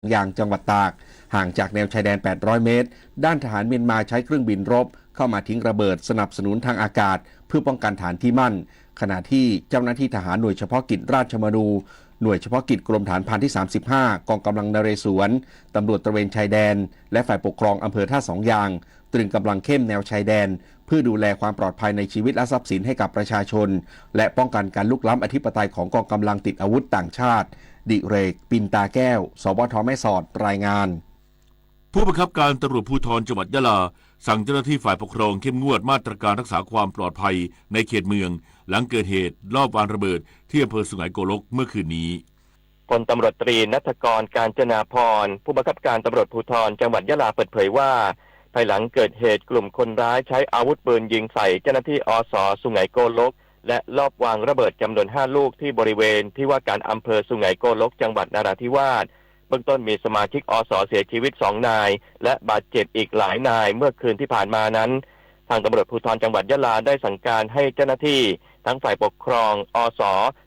ยางจังหวัดตาก ห่างจากแนวชายแดน แปดร้อย เมตร ด้านทหารเมียนมาใช้เครื่องบินรบเข้ามาทิ้งระเบิดสนับสนุนทางอากาศ เพื่อป้องกันฐานที่มั่น ขณะที่เจ้าหน้าที่ทหารหน่วยเฉพาะกิจราชมนู หน่วยเฉพาะกิจกรมฐานพรานที่ สามสิบห้า กองกำลังนเรศวร ตำรวจตระเวนชายแดน และฝ่ายปกครองอำเภอท่าสองยาง ตรึงกำลังเข้มแนวชายแดน เพื่อดูแลความปลอดภัยในชีวิตและทรัพย์สินให้กับประชาชน และป้องกันการลุกล้ำอธิปไตยของกองกำลังติดอาวุธต่างชาติ ดิเรก ปินตาแก้ว สวท แม่สอด รายงาน ผู้บังคับการตำรวจภูธรจังหวัดยะลา สั่งเจ้าหน้าที่ฝ่ายปกครองเข้มงวดมาตรการรักษาความปลอดภัยในเขตเมือง หลังเกิดเหตุลอบวางระเบิดที่อำเภอสุไหงโกลกเมื่อคืนนี้ พลตำรวจตรีณัฐกร กาญจนาภรณ์ ผู้บังคับการตำรวจภูธรจังหวัดยะลาเปิดเผยว่า ภายหลังเกิดเหตุกลุ่มคนร้ายใช้อาวุธปืนยิงใส่เจ้าหน้าที่ อส สุไหงโกลก และลอบวางระเบิดจำนวน ห้า ลูกที่บริเวณที่ว่าการอำเภอสุไหงโกลก จังหวัดนราธิวาส เบื้องต้นมีสมาชิก อส เสียชีวิต สอง นาย และบาดเจ็บอีกหลายนาย เมื่อคืนที่ผ่านมานั้น ทางตำรวจภูธรจังหวัดยะลาได้สั่งการให้เจ้าหน้าที่ทั้งฝ่ายปกครอง อส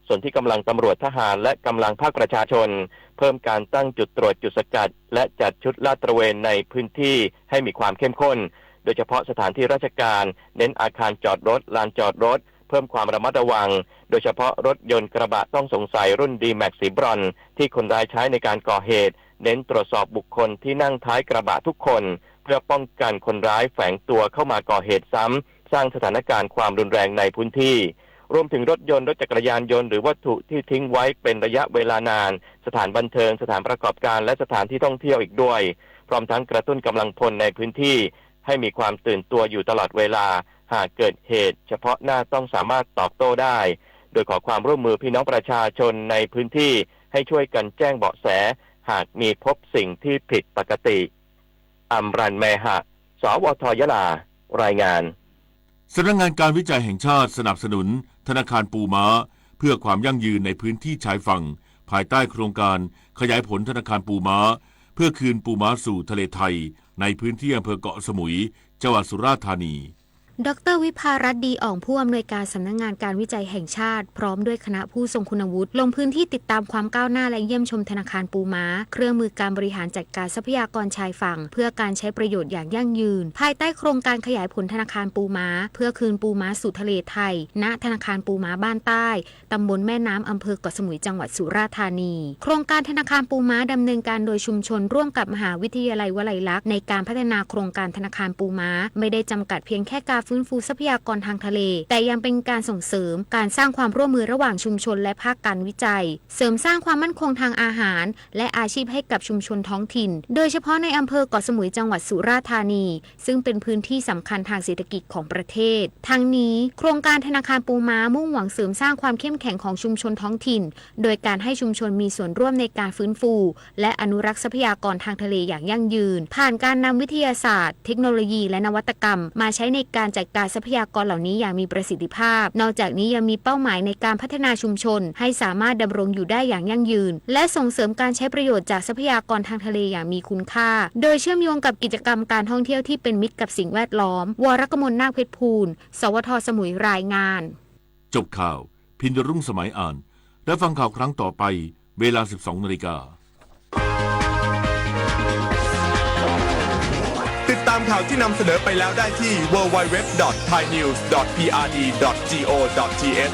ส่วนที่กำลังตำรวจทหารและกำลังภาคประชาชน เพิ่มการตั้งจุดตรวจจุดสกัด และจัดชุดลาดตระเวนในพื้นที่ให้มีความเข้มข้น โดยเฉพาะสถานที่ราชการ เน้นอาคารจอดรถ ลานจอดรถ เพิ่มความระมัดระวัง โดยเฉพาะรถยนต์กระบะต้องสงสัยรุ่น ดีแม็กซ์ สีบรอนซ์ ที่คนร้ายใช้ในการก่อเหตุ เน้นตรวจสอบบุคคลที่นั่งท้ายกระบะทุกคน เพื่อป้องกันคนร้ายแฝงตัวเข้ามาก่อเหตุซ้ำ สร้างสถานการณ์ความรุนแรงในพื้นที่ รวมถึงรถยนต์ รถจักรยานยนต์ หรือวัตถุที่ทิ้งไว้เป็นระยะเวลานาน สถานบันเทิง สถานประกอบการ และสถานที่ท่องเที่ยวอีกด้วย พร้อมทั้งกระตุ้นกำลังพลในพื้นที่ ให้มีความตื่นตัวอยู่ตลอดเวลา หากเกิดเหตุเฉพาะหน้าต้องสามารถตอบโต้ได้ โดยขอความร่วมมือพี่น้องประชาชนในพื้นที่ให้ช่วยกันแจ้งเบาะแส หากมีพบสิ่งที่ผิดปกติ อำรัน แมหะ สวท ยะลา รายงาน สำนักงานการวิจัยแห่งชาติสนับสนุนธนาคารปูม้า เพื่อความยั่งยืนในพื้นที่ชายฝั่ง ภายใต้โครงการขยายผลธนาคารปูม้า เพื่อคืนปูม้าสู่ทะเลไทย ในพื้นที่อำเภอเกาะสมุย จังหวัดสุราษฎร์ธานี ดอกเตอร์ วิภารัตน์ ดีอ่อง ผู้อำนวยการสำนักงานการวิจัยแห่งชาติ พร้อมด้วยคณะผู้ทรงคุณวุฒิ ลงพื้นที่ติดตามความก้าวหน้าและเยี่ยมชมธนาคารปูม้า เครื่องมือการบริหารจัดการทรัพยากรชายฝั่ง เพื่อการใช้ประโยชน์อย่างยั่งยืน ภายใต้โครงการขยายผลธนาคารปูม้า เพื่อคืนปูม้าสู่ทะเลไทย ณ ธนาคารปูม้าบ้านใต้ ตำบลแม่น้ำ อำเภอเกาะสมุย จังหวัดสุราษฎร์ธานี โครงการธนาคารปูม้าดำเนินการโดยชุมชนร่วมกับมหาวิทยาลัยวลัยลักษณ์ ในการพัฒนาโครงการธนาคารปูม้า ไม่ได้จำกัดเพียงแค่การฟื้นฟูทรัพยากรทางทะเล แต่ยังเป็นการส่งเสริมการสร้างความร่วมมือระหว่างชุมชนและภาคการวิจัย เสริมสร้างความมั่นคงทางอาหาร และอาชีพให้กับชุมชนท้องถิ่น โดยเฉพาะในอำเภอเกาะสมุย จังหวัดสุราษฎร์ธานี ซึ่งเป็นพื้นที่สำคัญทางเศรษฐกิจของประเทศ ทั้งนี้ โครงการธนาคารปูม้ามุ่งหวังเสริมสร้างความเข้มแข็งของชุมชนท้องถิ่น โดยการให้ชุมชนมีส่วนร่วมในการฟื้นฟู และอนุรักษ์ทรัพยากรทางทะเลอย่างยั่งยืน ผ่านการนำวิทยาศาสตร์ เทคโนโลยี และนวัตกรรม มาใช้ในการจัดการทรัพยากรเหล่านี้อย่างมีประสิทธิภาพ นอกจากนี้ยังมีเป้าหมายในการพัฒนาชุมชน ให้สามารถดำรงอยู่ได้อย่างยั่งยืน และส่งเสริมการใช้ประโยชน์จากทรัพยากรทางทะเลอย่างมีคุณค่า โดยเชื่อมโยงกับกิจกรรมการท่องเที่ยวที่เป็นมิตรกับสิ่งแวดล้อม วรกมล นาคเพชรภูล สวท สมุย รายงาน จบข่าว พินรุ่งสมัยอ่าน และฟังข่าวครั้งต่อไป เวลา สิบสอง นาฬิกา ติดตามข่าวที่นำเสนอไปแล้วได้ที่ ดับเบิลยู ดับเบิลยู ดับเบิลยู ดอท ไทยนิวส์ ดอท พีอาร์ดี ดอท จี โอ ดอท ที เอช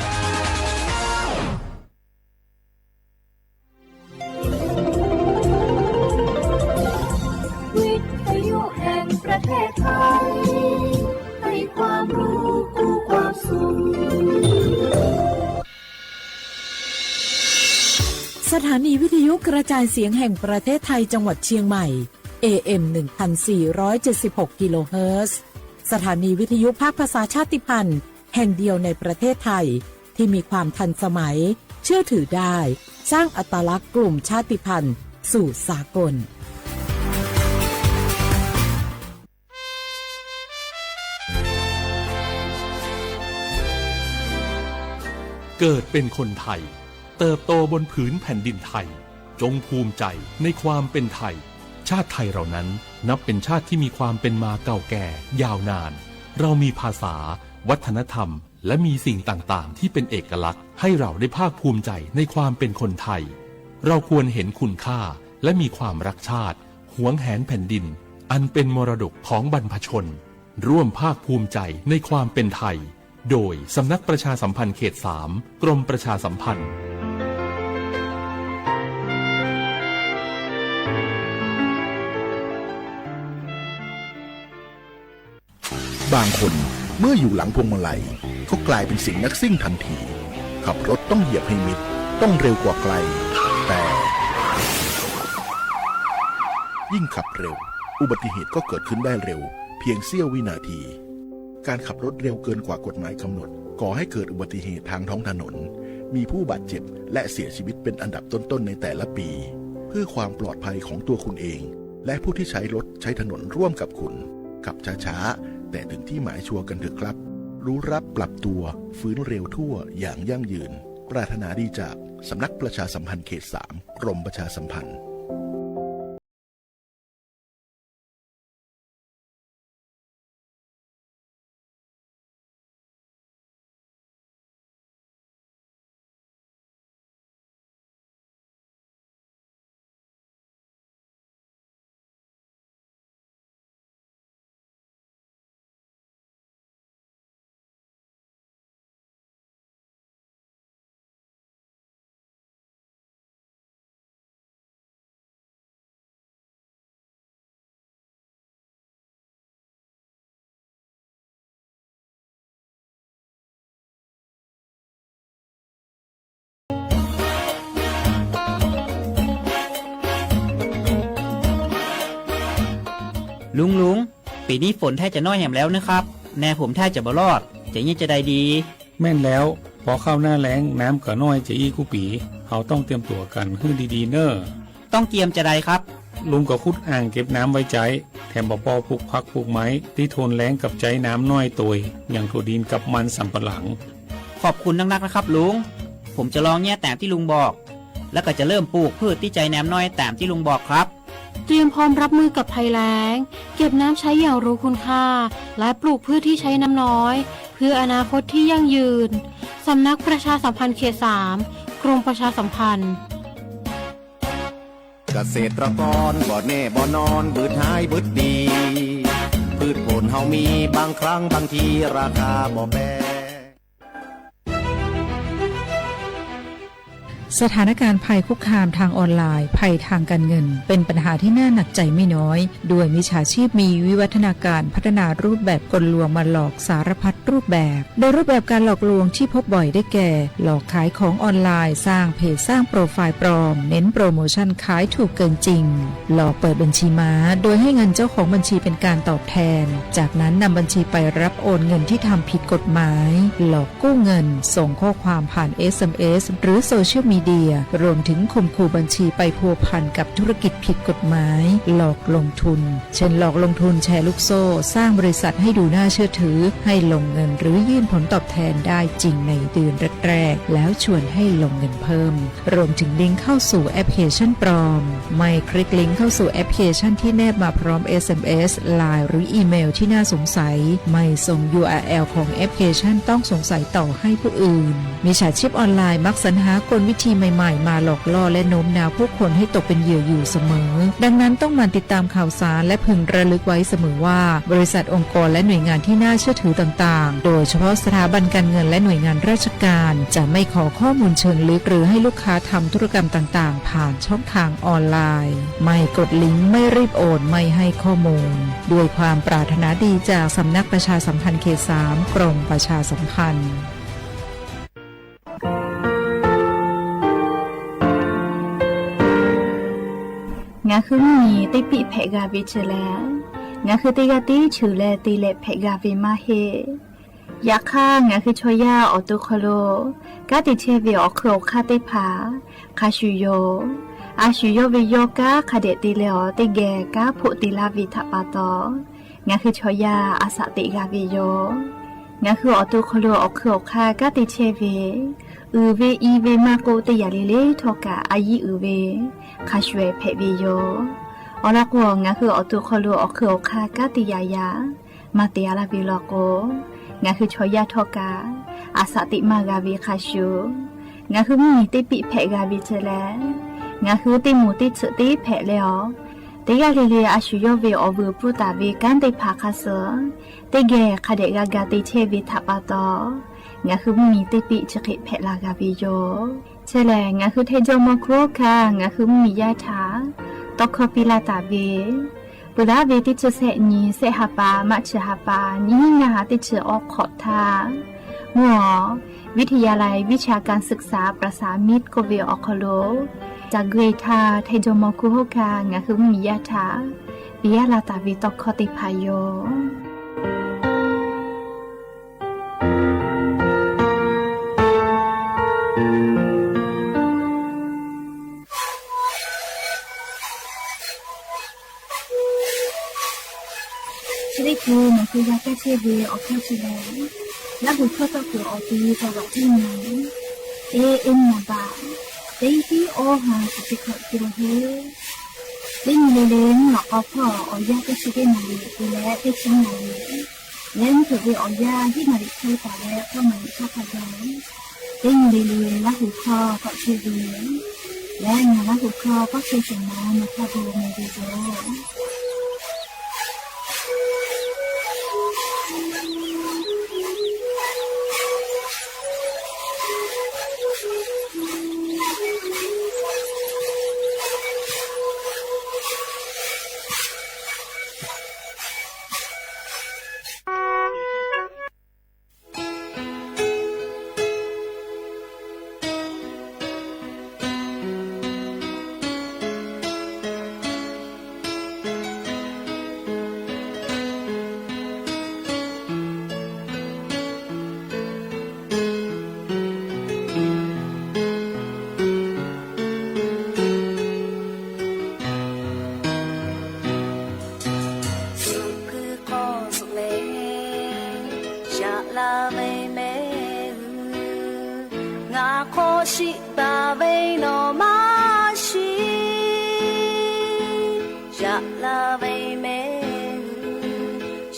วิทยุแห่งประเทศไทย ให้ความรู้คู่ความสุข สถานีวิทยุกระจายเสียงแห่งประเทศไทยจังหวัดเชียงใหม่ เอ เอ็ม หนึ่งพันสี่ร้อยเจ็ดสิบหก กิโลเฮิรตซ์ สถานีวิทยุภาคภาษาชาติพันธุ์แห่งเดียวในประเทศไทย ที่มีความทันสมัย เชื่อถือได้ สร้างอัตลักษณ์กลุ่มชาติพันธุ์สู่สากล เกิดเป็นคนไทย เติบโตบนผืนแผ่นดินไทย จงภูมิใจในความเป็นไทย ชาติไทยเรานั้นนับเป็นชาติที่มีความเป็นมาเก่าแก่ยาวนาน เรามีภาษา วัฒนธรรม และมีสิ่งต่างๆ ที่เป็นเอกลักษณ์ ให้เราได้ภาคภูมิใจในความเป็นคนไทย เราควรเห็นคุณค่า และมีความรักชาติ หวงแหนแผ่นดิน อันเป็นมรดกของบรรพชน ร่วมภาคภูมิใจในความเป็นไทย โดยสำนักประชาสัมพันธ์เขตสาม กรมประชาสัมพันธ์ บางคนเมื่ออยู่หลังพวงมาลัยก็กลายเป็นเสียงนักซิ่งทันที ขับรถต้องเหยียบให้มิด ต้องเร็วกว่าใคร แต่ ยิ่งขับเร็ว อุบัติเหตุก็เกิดขึ้นได้เร็ว เพียงเสี้ยววินาที การขับรถเร็วเกินกว่ากฎหมายกำหนด ก่อให้เกิดอุบัติเหตุทางท้องถนน มีผู้บาดเจ็บและเสียชีวิตเป็นอันดับต้นๆในแต่ละปี เพื่อความปลอดภัยของตัวคุณเอง และผู้ที่ใช้รถใช้ถนนร่วมกับคุณ ขับช้าๆ แต่ถึงที่หมายชัวร์กันเถอะครับ รู้รักปรับตัว ฟื้นเร็วทั่วอย่างยั่งยืน ปรารถนาดีจากสำนักประชาสัมพันธ์เขตสาม กรมประชาสัมพันธ์ ลุง ลุง ปีนี้ฝนแทบจะน้อยแหมแล้วนะครับ แนผมแทบจะบ่รอด จะเยียะจะไดดี แม่นแล้ว พอเข้าหน้าแล้ง น้ำก็น้อยจะอี้กู้ปี เฮาต้องเตรียมตั๋วกั๋นหื้อดีๆ เน่อ ต้องเตรียมจะไดครับ ลุงก็ขุดอ่างเก็บน้ำไว้ใจ๊ แถมบ่อปอปลูกผักปลูกไม้ ตี้ทนแล้งกับใจ๊น้ำน้อยตวย อย่างถั่วดินกับมันสำปะหลัง ขอบคุณนักๆ นะครับลุง ผมจะลองเยียะตามที่ลุงบอก แล้วก็จะเริ่มปลูกพืชตี้ใจ๊น้ำน้อยตามที่ลุงบอกครับ เตรียมพร้อมรับมือกับภัยแล้ง เก็บน้ำใช้อย่างรู้คุณค่า และปลูกพืชที่ใช้น้ำน้อย เพื่ออนาคตที่ยั่งยืน สำนักประชาสัมพันธ์เขตสาม กรมประชาสัมพันธ์ เกษตรกรบ่แน่บ่นอน บืดหายเบิดปี พืชผลเฮามี บางครั้งบางทีราคาบ่แปร สถานการณ์ภัยคุกคามทางออนไลน์ ภัยทางการเงิน เป็นปัญหาที่น่าหนักใจไม่น้อย ด้วยมิจฉาชีพมีวิวัฒนาการพัฒนารูปแบบกลลวงมาหลอกสารพัดรูปแบบ โดยรูปแบบการหลอกลวงที่พบบ่อยได้แก่ หลอกขายของออนไลน์ สร้างเพจ สร้างโปรไฟล์ปลอม เน้นโปรโมชั่นขายถูกเกินจริง หลอกเปิดบัญชีม้า โดยให้เงินเจ้าของบัญชีเป็นการตอบแทน จากนั้นนำบัญชีไปรับโอนเงินที่ทำผิดกฎหมาย หลอกกู้เงิน ส่งข้อความผ่าน เอสเอ็มเอส หรือโซเชียลมีเดีย รวมถึงข่มขู่บัญชีไปพัวพันกับธุรกิจผิดกฎหมาย หลอกลงทุน เช่น หลอกลงทุนแชร์ลูกโซ่ สร้างบริษัทให้ดูน่าเชื่อถือ ให้ลงเงินหรือยื่นผลตอบแทนได้จริงในเดือนแรกๆ แล้วชวนให้ลงเงินเพิ่ม รวมถึงลิงก์เข้าสู่แอปพลิเคชันปลอม ไม่คลิกลิงก์เข้าสู่แอปพลิเคชันที่แนบมาพร้อม เอสเอ็มเอส ไลน์ หรืออีเมลที่น่าสงสัย ไม่ส่ง ยูอาร์แอล ของแอปพลิเคชันต้องสงสัยต่อให้ผู้อื่น มิจฉาชีพออนไลน์มักสรรหากลวิธีใหม่ๆ มาหลอกล่อและโน้มน้าวผู้คนให้ตกเป็นเหยื่ออยู่เสมอ ดังนั้นต้องหมั่นติดตามข่าวสารและพึงระลึกไว้เสมอว่า บริษัท องค์กร และหน่วยงานที่น่าเชื่อถือต่างๆ โดยเฉพาะสถาบันการเงินและหน่วยงานราชการ จะไม่ขอข้อมูลเชิงลึกหรือให้ลูกค้าทำธุรกรรมต่างๆ ผ่านช่องทางออนไลน์ ไม่กดลิงก์ ไม่รีบโอน ไม่ให้ข้อมูล ด้วยความปรารถนาดีจากสำนักประชาสัมพันธ์เขตสาม กรมประชาสัมพันธ์ Ngaˬ hui mvuhˇ miˬ teˇ piˆ hpehꞈ g'a ve chi lehˬ, ngaˬ hui teˇ g'aˇ teˇ ceuˬ leh te leh hpehꞈ g'a ve maˇ heˆ. Yaꞈ hk'aˇ, ngaˬ hui chaw yaˇ awˬ to hk'aw lo kanˉ te chehˇ ve awˬ hk'eun awˬ hk'aˇ teˇ hpaˍ hk'a shuˍ yoˬ. A shuˍ yawˇ ve yawˇ kanˉ hk'a dehꞈ te leh awˬ teˇ geh kanˉ hpoˆ te laˇ ve htaꞈ pa taw, ngaˬ hui chaw yaˇ a shaꞈ teꞈ g'a ve yoˬ. Ngaˬ hui awˬ to hk'aw lo awˬ hk'eun awˬ hk'aˇ kanˉ te chehˇ ve, uiˍ ve i ve maˇ k'oˆ, teˇ yanˇ le le htawˇ kaꞈ a yiˇ uiˍ ve hk'a shuˍ hpehꞈ ve yoˬ. Awˬ lawn k'o, ngaˬ hui awˬ to hk'aw lo awˬ hk'eun awˬ hk'aˇ kanˉ te yaꞈ yaꞈ maˇ te a laˇ ve law k'o, ngaˬ hui chaw yaˇ htawˇ kaꞈ a shaꞈ teꞈ maˇ g'a ve hk'a shuˍ, ngaˬ hui mvuhˇ miˬ teˇ piˆ hpehꞈ g'a ve chi lehˬ, Ngaˬ hui teˇ moˍ teˇ tsuhꞈ teˇ hpehꞈ leh awˬ, teˇ g'aˇ le le a shu yawˇ ve awˬ vuiˬ pfuhˇ taˍ ve kanˉ teˇ hpaˍ hk'a suh, teˇ geh hk'a dehꞈ g'a ga te chehˇ ve htaꞈ pa taw, ngaˬ hui mvuhˇmiˬ teˇ peˆ chi hk'e hpehꞈ la g'a ve yoˬ. Chi lehˬ, ngaˬ hui htaiˍ jawˇ mawˇ hkuˇ hawˉ hkanˇ ngaˬ hui mvuhˇmiˬ yaˇ htaꞈ tawˇ hkawˇ piˇ laˇ taˍ ve, peuˬ laˉ ve teˇ chi sehˆ nyi sehˆ ha pa, March ha pa, nyiˇ hinˉ ngaˇ ha teˇ chi awˬ hk'awꞈ htaˇ, mvuhˇ awˬ วิทยาลัยวิชาการศึกษาประสามิตร k'oˆ ve awˬ hk'aw lo caˬ gu e htaˇ, htaiˍ jawˇ mawˇ hkuˇ hawˉ hkanˇ ngaˬ hui mvuhˇmiˬ yaˇ htaꞈ piˇ laˇ taˍ ve tawˇ hkawˇ teˇ hpaˍ yoˬ. Chi teˇ hkui nawˬ hui g'a kaˇ chehˇ ve awˬ hkawˇ chi lehˬ, Laˇ huˍ hkawˇ tawˇ kuiˬ awˬ ti taw g'aꞈ teˇ nyi, teˇ eˉ nyi baꞈ, teˇ tiˉ awˇ ha shiˍ teˇ hkawꞈ te la heˆ. Teˇ nyi le le mvuhˇ lawꞈ k'aw hpawˇ awˬ yanˇ teˇ chi teˇ naˍ riˍ te leh teˇ chi naˍ riˍ, leh mvuhˇ hpeuꞈ ve awˬ yanˇ hiˉ naˍ riˍ hk'e taˍ leh k'awˇ naˍ riˍ htaˇ hk'a gaˬ, teˇ nyi le le Laˇ huˍ hkawˇ k'awꞈ chehˇ ve, leh ngaˬ Laˇ huˍ hkawˇ k'awꞈ chehˇ sheˍ nawˬ, nawˬ hk'a gu meh ve yoˬ. Suhˍ hkui hk'aw suhˍ leh, yaꞈ la ve mehˬ hui, ngaˬ hk'aw shiˍ baˬ ve nawˬ maˇ shiˍ. Yaꞈ la ve mehˬ hui,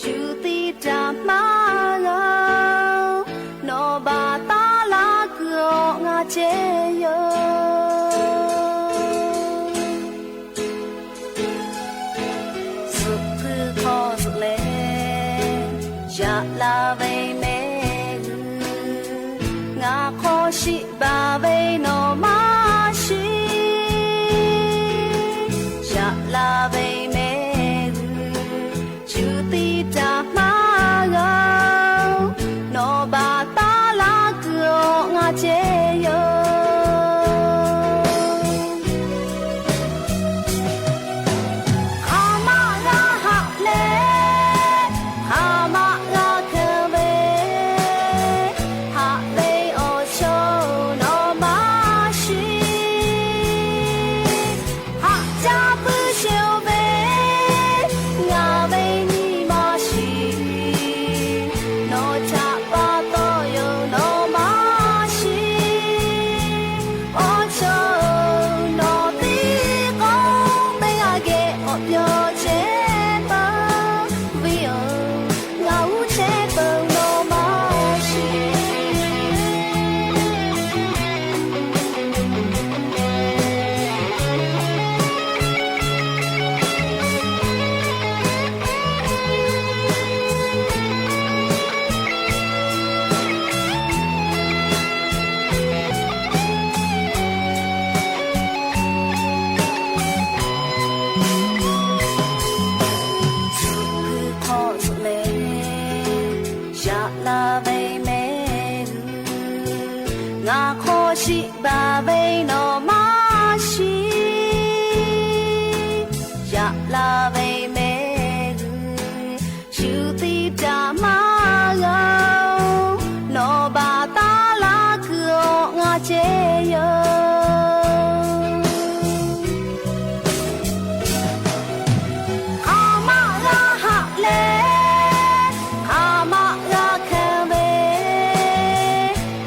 shu tiˇ taꞈ maˇ g'a-oˬ, nawˬ baˬ taˉ laˇ kuiˬ awˬ ngaˬ ceh yoˬ. Suhˍ hkui hk'aw suhˍ leh, yaꞈ la ve mehˬ hui, ngaˬ hk'aw shiˍ baˬ ve nawˬ maˇ shiˍ. Yaꞈ la ve mehˬ hui, shu tiˇ taꞈ maˇ g'a-oˬ, nawˬ baˬ taˉ laˇ kuiˬ awˬ ngaˬ ceh yoˬ. Hk'aˬ maˆ g'a haꞈ leh, hk'aˬ maˆ g'a hkanˍ ve, haꞈ ve awˬ chawˇ nawˬ maˇ shiˍ. Haꞈ jaˇ puiˉ sheˍ-oˬ ve, ngaˬ ve nyi ma shiˍ. Nawˬ htaꞈ pa taw yoˬ nawˬ maˇ shiˍ. Awˬ chawˇ nawˬ teˇ k'aw teˇ g'aˇ geh k'awꞈ pyawˇ chehˇ taˍ ve yoˬ. Ngaˬ uˉ chehˇ peuˬ nawˬ maˇ shiˍ. Suhˍ hkui hk'aw suhˍ leh, yaꞈ la ve mehˬ hui, ngaˬ hk'aw shiˍ baˬ ve nawˬ maˇ shiˍ. Yaꞈ la ve mehˬ hui, shu tiˇ taꞈ maˇ g'a-oˬ, nawˬ baˬ taˉ laˇ kuiˬ awˬ ngaˬ ceh yoˬ. Hk'aˬ maˆ g'a haꞈ leh, hk'aˬ maˆ g'a hkanˍ ve,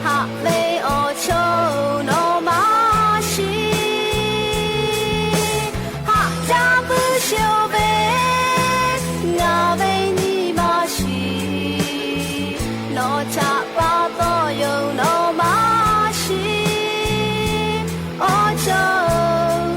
haꞈ ve awˬ chawˇ nawˬ maˇ shiˍ. Haꞈ jaˇ puiˉ sheˍ-oˬ ve, ngaˬ ve nyi ma shiˍ. Nawˬ htaꞈ pa taw yoˬ nawˬ maˇ shiˍ. Awˬ chawˇ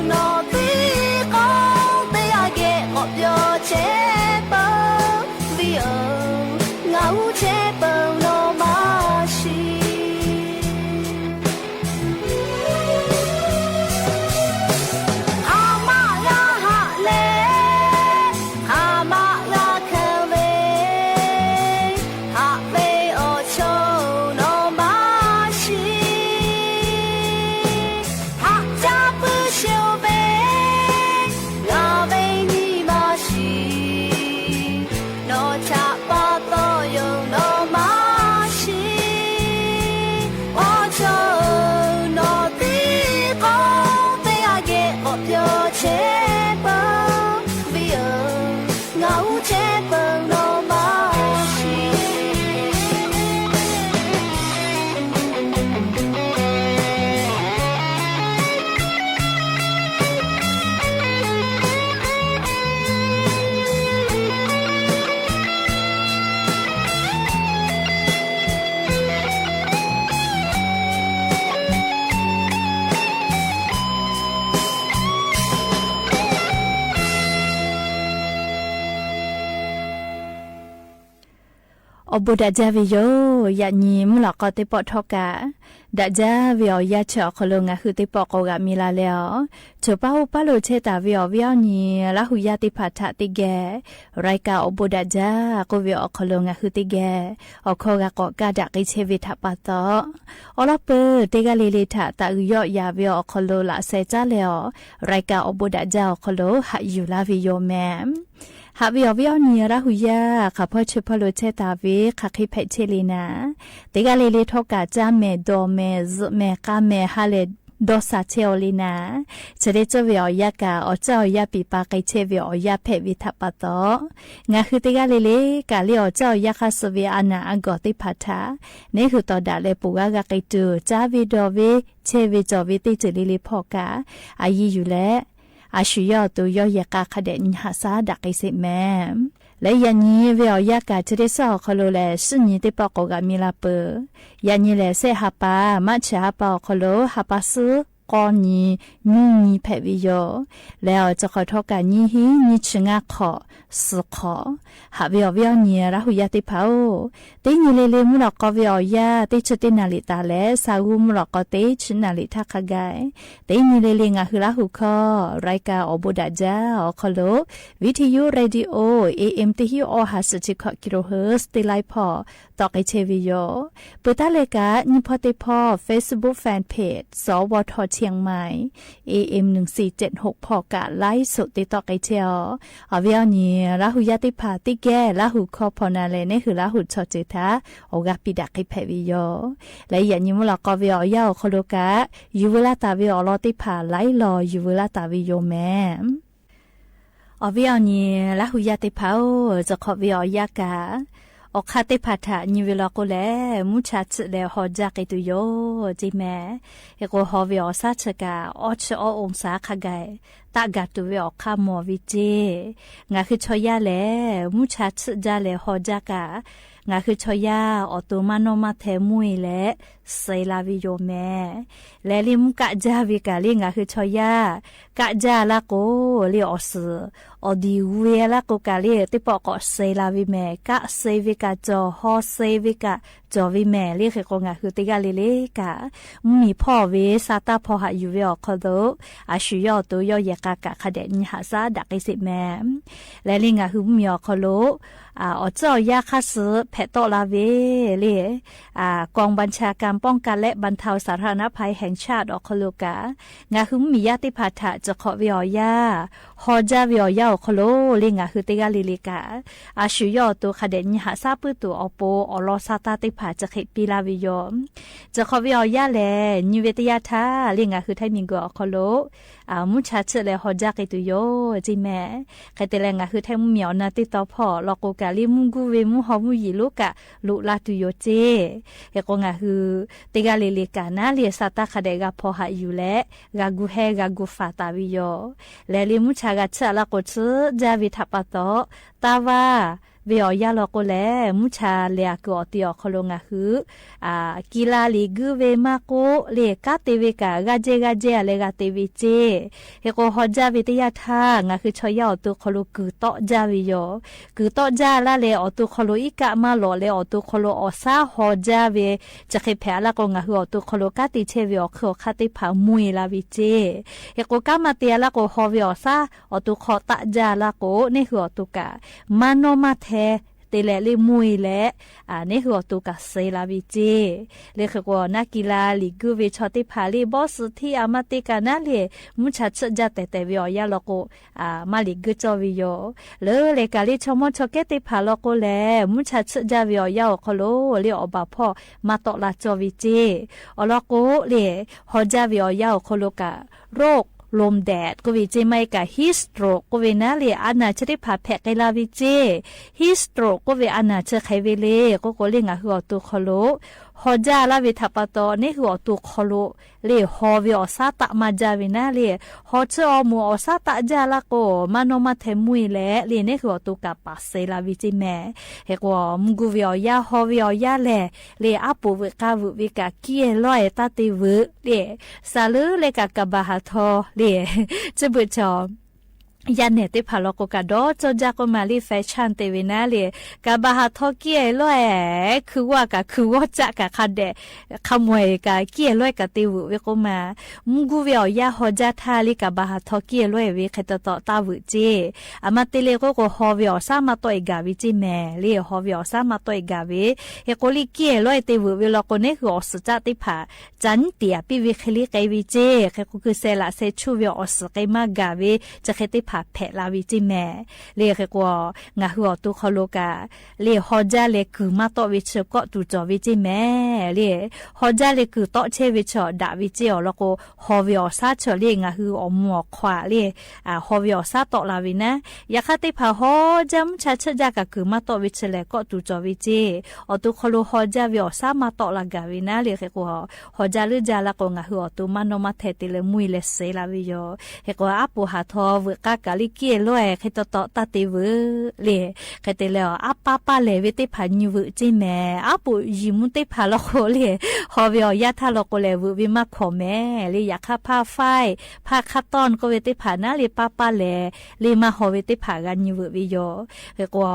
Awˬ bon daꞈ jaˇ ve yoˬ. Yaꞈ nyi mvuhˇ lawꞈ k'aw teˇ pawˆ htawˇ kaꞈ, daꞈ jaˇ ve awˬ yanˇ chi awˬ hk'aw lo ngaˬ hui teˇ pawˆ k'awꞈ g'aꞈ mi la leh awˬ, choˬ paˇ hoˆ paˇ lo chehˇ taˍ ve awˬ viˉ awˬ nyi Laˇ hu yaˇ teˇ hpaˍ htaꞈ teˇ geh รายการ awˬ bon daꞈ jaˇ k'oˆ ve awˬ hk'aw lo ngaˬ hui teˇ geh awˬ hkawˇ g'a k'awꞈ kaˇ daꞈ k'ai chehˇ ve htaꞈ pa taw, awˬ lawn peuˬ teˇ g'aˇ le le htaꞈ taꞈ uiˍ yawˆ yaˍ ve awˬ hk'aw lo laꞈ sheh caˉ leh awˬ, รายการ awˬ bon daꞈ jaˇ awˬ hk'aw lo haꞈ yuˬ laˇ ve yoˬ mehˍ. Haꞈ ve awˬ viˉ awˬ nyi Laˇ hu yaˇ hk'aˬ hpawˇ chi hpawˇ lo chehˇ taˍ ve hk'aˬ hk'e hpehꞈ chehˇ le naˍ, teˇ g'aˇ le le htawˇ kaꞈ caˇ mehˍ, dawˬ mehˍ, zuhꞈ mehˍ, k'a mehˍ ha lehˬ dawˇ sha chehˇ aw le naˍ, chi teˇ ceuˬ ve awˬ yanˇ kaꞈ awˬ caˇ awˬ yanˇ piˍ pa k'ai chehˇ ve awˬ yanˇ hpehꞈ ve htaꞈ pa taw, ngaˬ hui teˇ g'aˇ le le kaꞈ le awˬ caˇ awˬ yanˇ hk'aˇ suh ve a naˍ a gawˬ teˇ hpaˍ htaꞈ neˇ hui tawˍ daꞈ leh ponˬ g'aˇ g'a k'ai tuˬ, caˇ ve dawˬ ve, chehˇ ve cawˬ ve teˇ ceuˬ le le hpawˇ kaꞈ a yiˇ yuˬ leh, a shu yawˇ awˬ to yawˇ yehˬ k'a hk'a dehꞈ nyi haꞈ shaˉ daꞈ k'ai sheˍ mehˍ. Leh yaꞈ nyi ve awˬ yanˇ kaꞈ chi teˇ suhˉ awˬ hk'aw lo lehˬ, suhˉ nyi teˇ pawˆ k'awꞈ g'aꞈ mi la peuˬ. Yaꞈ nyi lehˬ, shehˆ ha pa, March ha pa awˬ hk'aw lo ha pa suhˉ k'awˇ nyi, nyiˇ nyi hpehꞈ ve yoˬ. Leh awˬ ceuˬ hk'awꞈ htawˇ kaꞈ nyiˇ hinˉ nyiˇ chi ngaˇ hk'awꞈ, suhˍ hk'awꞈ. Haꞈ ve awˬ viˉ awˬ nyi Laˇ hu yaˇ teˇ hpaˍ-oˬ, teˇ nyi le le mvuhˇ lawꞈ k'aw ve awˬ yanˇ teˇ chi teˇ naˍ riˍ taˍ leh, sa g'uˇ mvuhˇ lawꞈ k'aw teˇ chi naˍ riˍ htaˇ hk'a gaˬ, teˇ nyi le le ngaˬ hui Laˇ hu hkawˇ รายการ awˬ bon daꞈ jaˇ awˬ hk'aw lo, วิทยุ radio AM teˇ hinˉ awˇ ha suhˍ chi hkawꞈ kilohertz teˇ laiˉ hpawˇ tawˆ k'ai chehˇ ve yoˬ. Peuˬ taˉ leh kaꞈ nyiˇ hpawˇ teˇ hpawˇ Facebook fan page สวท เชียงใหม่ AM หนึ่งสี่เจ็ดหก hpawˇ kaꞈ ไลฟ์สด te tawˆ k'ai chehˇ awˬ. Awˬ viˉ awˬ nyi Laˇ hu yaˇ teˇ hpaˍ teˇ geh Laˇ hu hkawˇ hpaw na leh neˇ hui Laˇ hu chaw ceuˬ htaꞈ awˬ g'a piˇ daꞈ k'ai hpehꞈ ve yoˬ. Leh yaꞈ nyi mvuhˇ lawꞈ k'aw ve awˬ yanˇ awˬ hk'aw lo kaꞈ, yuˬ veu laˇ taˍ ve awˬ lawn teˇ hpaˍ laiˉ law yuˬ veu laˇ taˍ ve yoˬ mehˍ. Awˬ viˉ awˬ nyi Laˇ hu yaˇ teˇ hpaˍ-oˬ, cawˬ hk'awꞈ ve awˬ yanˇ kaꞈ, awˬ hk'aˇ teˇ hpaˍ htaꞈ nyi ve law k'o lehˬ, mvuhˇ cha chiˆ leh haw jaˇ k'ai tuˬ yoˬ ceˇ mehˍ. Hk'e k'o, haw ve awˬ shaˉ chi kaꞈ awˇ chi awˇ องศา hk'a gaˬ taˆ gaˬ tuˬ ve awˬ hk'aˇ mawˬ ve ceˇ. Ngaˬ hui chaw yaˇ lehˬ, mvuhˇ cha chiˆ jaˇ leh haw jaˇ kaꞈ, ngaˬ hui chaw yaˇ awˬ to maˇ nawˇ maˇ hteh mvuhˇ e leh suh la ve yoˬ mehˍ. Lehˬ le, mvuhˇ kaˆ jaˇ ve kaꞈ le ngaˬ hui chaw yaˇ kaˆ jaˇ laˇ k'o le, awˬ suhˍ awˬ diˬ g'uˇ e laˇ k'o kaꞈ le, teˇ pawˆ k'awꞈ suh la ve mehˍ. Kaˆ suh ve kaꞈ cawˬ, haw suh ve kaꞈ cawˬ ve mehˍ le. Hk'e k'o, ngaˬ hui teˇ g'aˇ le le kaꞈ, mvuhˇmiˬ hpawˇ ve sa taˇ hpaw haꞈ yuˬ ve awˬ hk'aw lo, a shu yawˇ awˬ to yawˇ yehˬ k'a kaꞈ hk'a dehꞈ nyi haꞈ shaˉ daꞈ k'ai sheˍ mehˍ. Lehˬ le, ngaˬ hui mvuhˇmiˬ awˬ hk'aw lo awˬ tcuhˉ awˬ yanˇ hk'aˇ suh hpehꞈ tawˆ la ve le, กองบัญชาการป้องกันและบรรเทาสาธารณภัยแห่งชาติ awˬ hk'aw lo kaꞈ, ngaˬ hui mvuhˇmiˬ yaˇ teˇ hpaˍ htaꞈ cawˬ hk'awꞈ ve awˬ yanˇ, haw jaˇ ve awˬ yanˇ awˬ hk'aw lo le ngaˬ hui teˇ g'aˇ le le kaꞈ, a shu yawˇ awˬ to hk'a dehꞈ nyi haꞈ shaˉ puiˉ tuˬ awˬ pon awˬ lawn sa taˇ teˇ hpaˍ chi hk'e piˇ laˇ ve yoˬ. Cawˬ hk'awꞈ ve awˬ yanˇ lehˬ, nyi ve teˇ yanˇ htaˇ le ngaˬ hui htaiˇ miˬguiˬ awˬ hk'aw lo mvuhˇ cha chiˆ leh haw jaˇ k'ai tuˬ yoˬ ceˇ mehˍ. Hk'e te leh, ngaˬ hui htaiˇ mvuhˇmiˬ awˬ na teˇ tawn hpawˇ law k'o kaꞈ le, mvuhˇ guˇ ve mvuhˇ haw mvuhˇ yiˍ lonˉ kaꞈ loꞈ la tuˬ yoˬ ceˇ. Hk'e k'o, ngaˬ hui teˇ g'aˇ le le kaꞈ naˉ le sa taˇ hk'a dehꞈ g'a hpaw haꞈ yuˬ leh, g'a gu hehˇ g'a gu faˍ taˍ ve yoˬ. Lehˬ le, mvuhˇ cha g'a chiˆ laˇ k'o, chiˆ jaˇ ve htaꞈ pa taw, taˇ vaˇ ve awˬ yanˇ law k'o lehˬ, mvuhˇ cha lehˬ a kuiˬ awˬ te awˬ hk'aw lo ngaˬ hui กีฬา liꞈ guiˇ ve maˇ k'oˆ le, kanˉ te ve kaꞈ g'aˇ jehˇ g'aˇ jehˇ a leh g'a te ve ceˇ. Hk'e k'o, haw jaˇ ve teˇ yanˇ htaˇ ngaˬ hui chaw yaˇ awˬ to hk'aw lo kuiˬ tawˆ jaˇ ve yoˬ. Kuiˬ tawˆ jaˇ laˇ leh, awˬ to hk'aw lo iˉ kaˆ maˇ lawꞈ leh, awˬ to hk'aw lo awˬ shaˉ haw jaˇ ve chi hk'e hpehꞈ laˇ k'o, ngaˬ hui awˬ to hk'aw lo kanˉ te chehˇ ve awˬ hk'ui awˬ hk'aˇ teˇ hpaˍ mvuhˇ e la ve ceˇ. Hk'e k'o, kanˉ maˇ te a laˇ k'o, haw ve awˬ shaˉ awˬ to hk'aw taˆ jaˇ laˇ k'o, neˇ hui awˬ to kaꞈ maˇ nawˇ maˇ hteh te leh le mvuhˇ e leh, neˇ hui awˬ to kaꞈ suh la ve ceˇ. Le hk'e k'o, naˉ กีฬา liꞈ guiˇ ve chaw teˇ hpaˍ le, bawˇ suh hteˇ a maˇ te kaꞈ naˉ le, mvuhˇ cha chiˆ jaˇ tehˬ tehˬ ve awˬ yanˇ law k'o, maˇ liꞈ guiˇ cawˇ ve yoˬ. Leuˉ leh kaꞈ le, chaw mawˇ chaw kehˉ teˇ hpaˍ law k'o lehˬ, mvuhˇ cha chiˆ jaˇ ve awˬ yanˇ awˬ hk'aw lo le awˬ baˬ hpawˇ maˇ tawˆ la cawˇ ve ceˇ. Awˬ lawn k'o le, haw jaˇ ve awˬ yanˇ awˬ hk'aw lo kaꞈ โรคลมแดด k'oˆ ve ceˇ, maˇ heˆ kaꞈ heat stroke k'oˆ ve naˉ le, a naˬ chi teˇ hpaˍ hpehꞈ k'ai la ve ceˇ. Heat stroke k'oˆ ve a naˬ chi hk'e ve le k'oˆ k'o le, ngaˬ hui awˬ to hk'aw lo haw jaˇ laˇ ve htaꞈ pa taw, neˇ hui awˬ to hk'aw lo le haw ve awˬ shaˉ taˆ maˇ jaˇ ve naˉ le, haw chiˇ awˬ moˍ awˬ shaˉ taˆ jaˇ laˇ k'o, maˇ nawˇ maˇ hteh mvuhˇ e leh le, neˇ hui awˬ to kaꞈ paˍ suh la ve ceˇ mehˍ. Hk'e k'o, mvuhˇ guˇ ve awˬ yanˇ, haw ve awˬ yanˇ lehˬ le, aˉ poꞈ veuꞈ k'aˇ veuꞈ ve kaꞈ kiˇ e lawˇ e taˇ te veuꞈ le, saˍ leuˉ leh kaꞈ kaˍ baˬ haˍ htaw le, chi beuꞈ chaw yaˇ nehˬ teˇ hpaˍ law k'o kaꞈ dawˇ cawˇ jaˇ k'oˆ ma le, fashion te ve naˉ le, kaꞈ baˬ haˍ htaw kiˇ-e lawˇ-e, hkui g'awˇ kaꞈ hkui g'awˇ caˆ kaꞈ hk'a dehꞈ, hk'a mawˬ-e kaꞈ kiˇ-e lawˇ-e kaꞈ te veuꞈ ve k'oˆ ma. Mvuhˇ guˇ ve awˬ yanˇ haw jaˇ htaˇ le kaꞈ baˬ haˍ htaw kiˇ-e lawˇ-e ve hk'e taw taw taˇ veuꞈ ceˇ. Aˬ ma te le k'oˆ k'o haw ve awˬ shaˉ maˇ tawˆ-e gaˬ ve ceˇ mehˍ le, haw ve awˬ shaˉ maˇ tawˆ-e gaˬ ve. Hk'e k'o le kiˇ-e lawˇ-e te veuꞈ ve law k'o neˉ hui awˬ suhˍ caˆ teˇ hpaˍ ca nyiˉ tiꞈ aꞈ piˇ ve hk'e le k'ai ve ceˇ. Hk'e k'o keu seh laꞈ seh chuˇ ve awˬ suhˍ k'ai maˇ gaˬ ve chi hk'e teˇ hpaˍ hpehꞈ la ve ceˇ mehˍ le. Hk'e k'o ngaˬ hui awˬ to hk'aw lo kaꞈ le haw jaˇ leh kuiˬ maˇ tawˆ ve chi kawˆ tuˬ cawˬ ve ceˇ mehˍ le. Haw jaˇ leh kuiˬ tawˆ chehˇ ve chi daꞈ ve ceˇ awˬ lawn k'o, haw ve awˬ shaˉ chi le ngaˬ hui awˬ mvuh awˬ hk'aw le haw ve awˬ shaˉ tawˆ la ve naˉ. Yaꞈ hk'aˇ teˇ hpaˍ haw jaˇ mvuhˇ cha chehˇ jaˇ kaꞈ kuiˬ maˇ tawˆ ve chi lehˬ kawˆ tuˬ cawˬ ve ceˇ. Awˬ to hk'aw lo haw jaˇ ve awˬ shaˉ maˇ tawˆ la gaˬ ve naˉ le. Hk'e k'o haw jaˇ leuˉ jaˇ la k'o ngaˬ hui awˬ to maˇ nawˇ maˇ hteh te leh mvuhˇ-e leh suhˍ la ve yoˬ. Hk'e k'o aˉ poꞈ haˍ htaw veuꞈ k'aˇ kaꞈ le kiˇ-e lawˇ-e hk'e taw taw taˇ te veuꞈ le. Hk'e te leh aˉ paˇ paˇ lehˬ ve teˇ hpaˍ nyi veuꞈ ceˇ mehˍ. Aˉ poꞈ yiˍ mvuhˇ teˇ hpaˍ law k'o le haw ve awˬ yanˇ htaˇ law k'o lehˬ veuꞈ ve maˇ hkawˍ mehˍ le. Yaꞈ hk'aˇ hpaˇ faiˇ hpaˇ hk'aˇ tawˇ k'oˆ ve teˇ hpaˍ naˉ le paˇ paˇ lehˬ le maˇ haw ve teˇ hpaˍ g'a nyi veuꞈ ve yoˬ. Hk'e k'o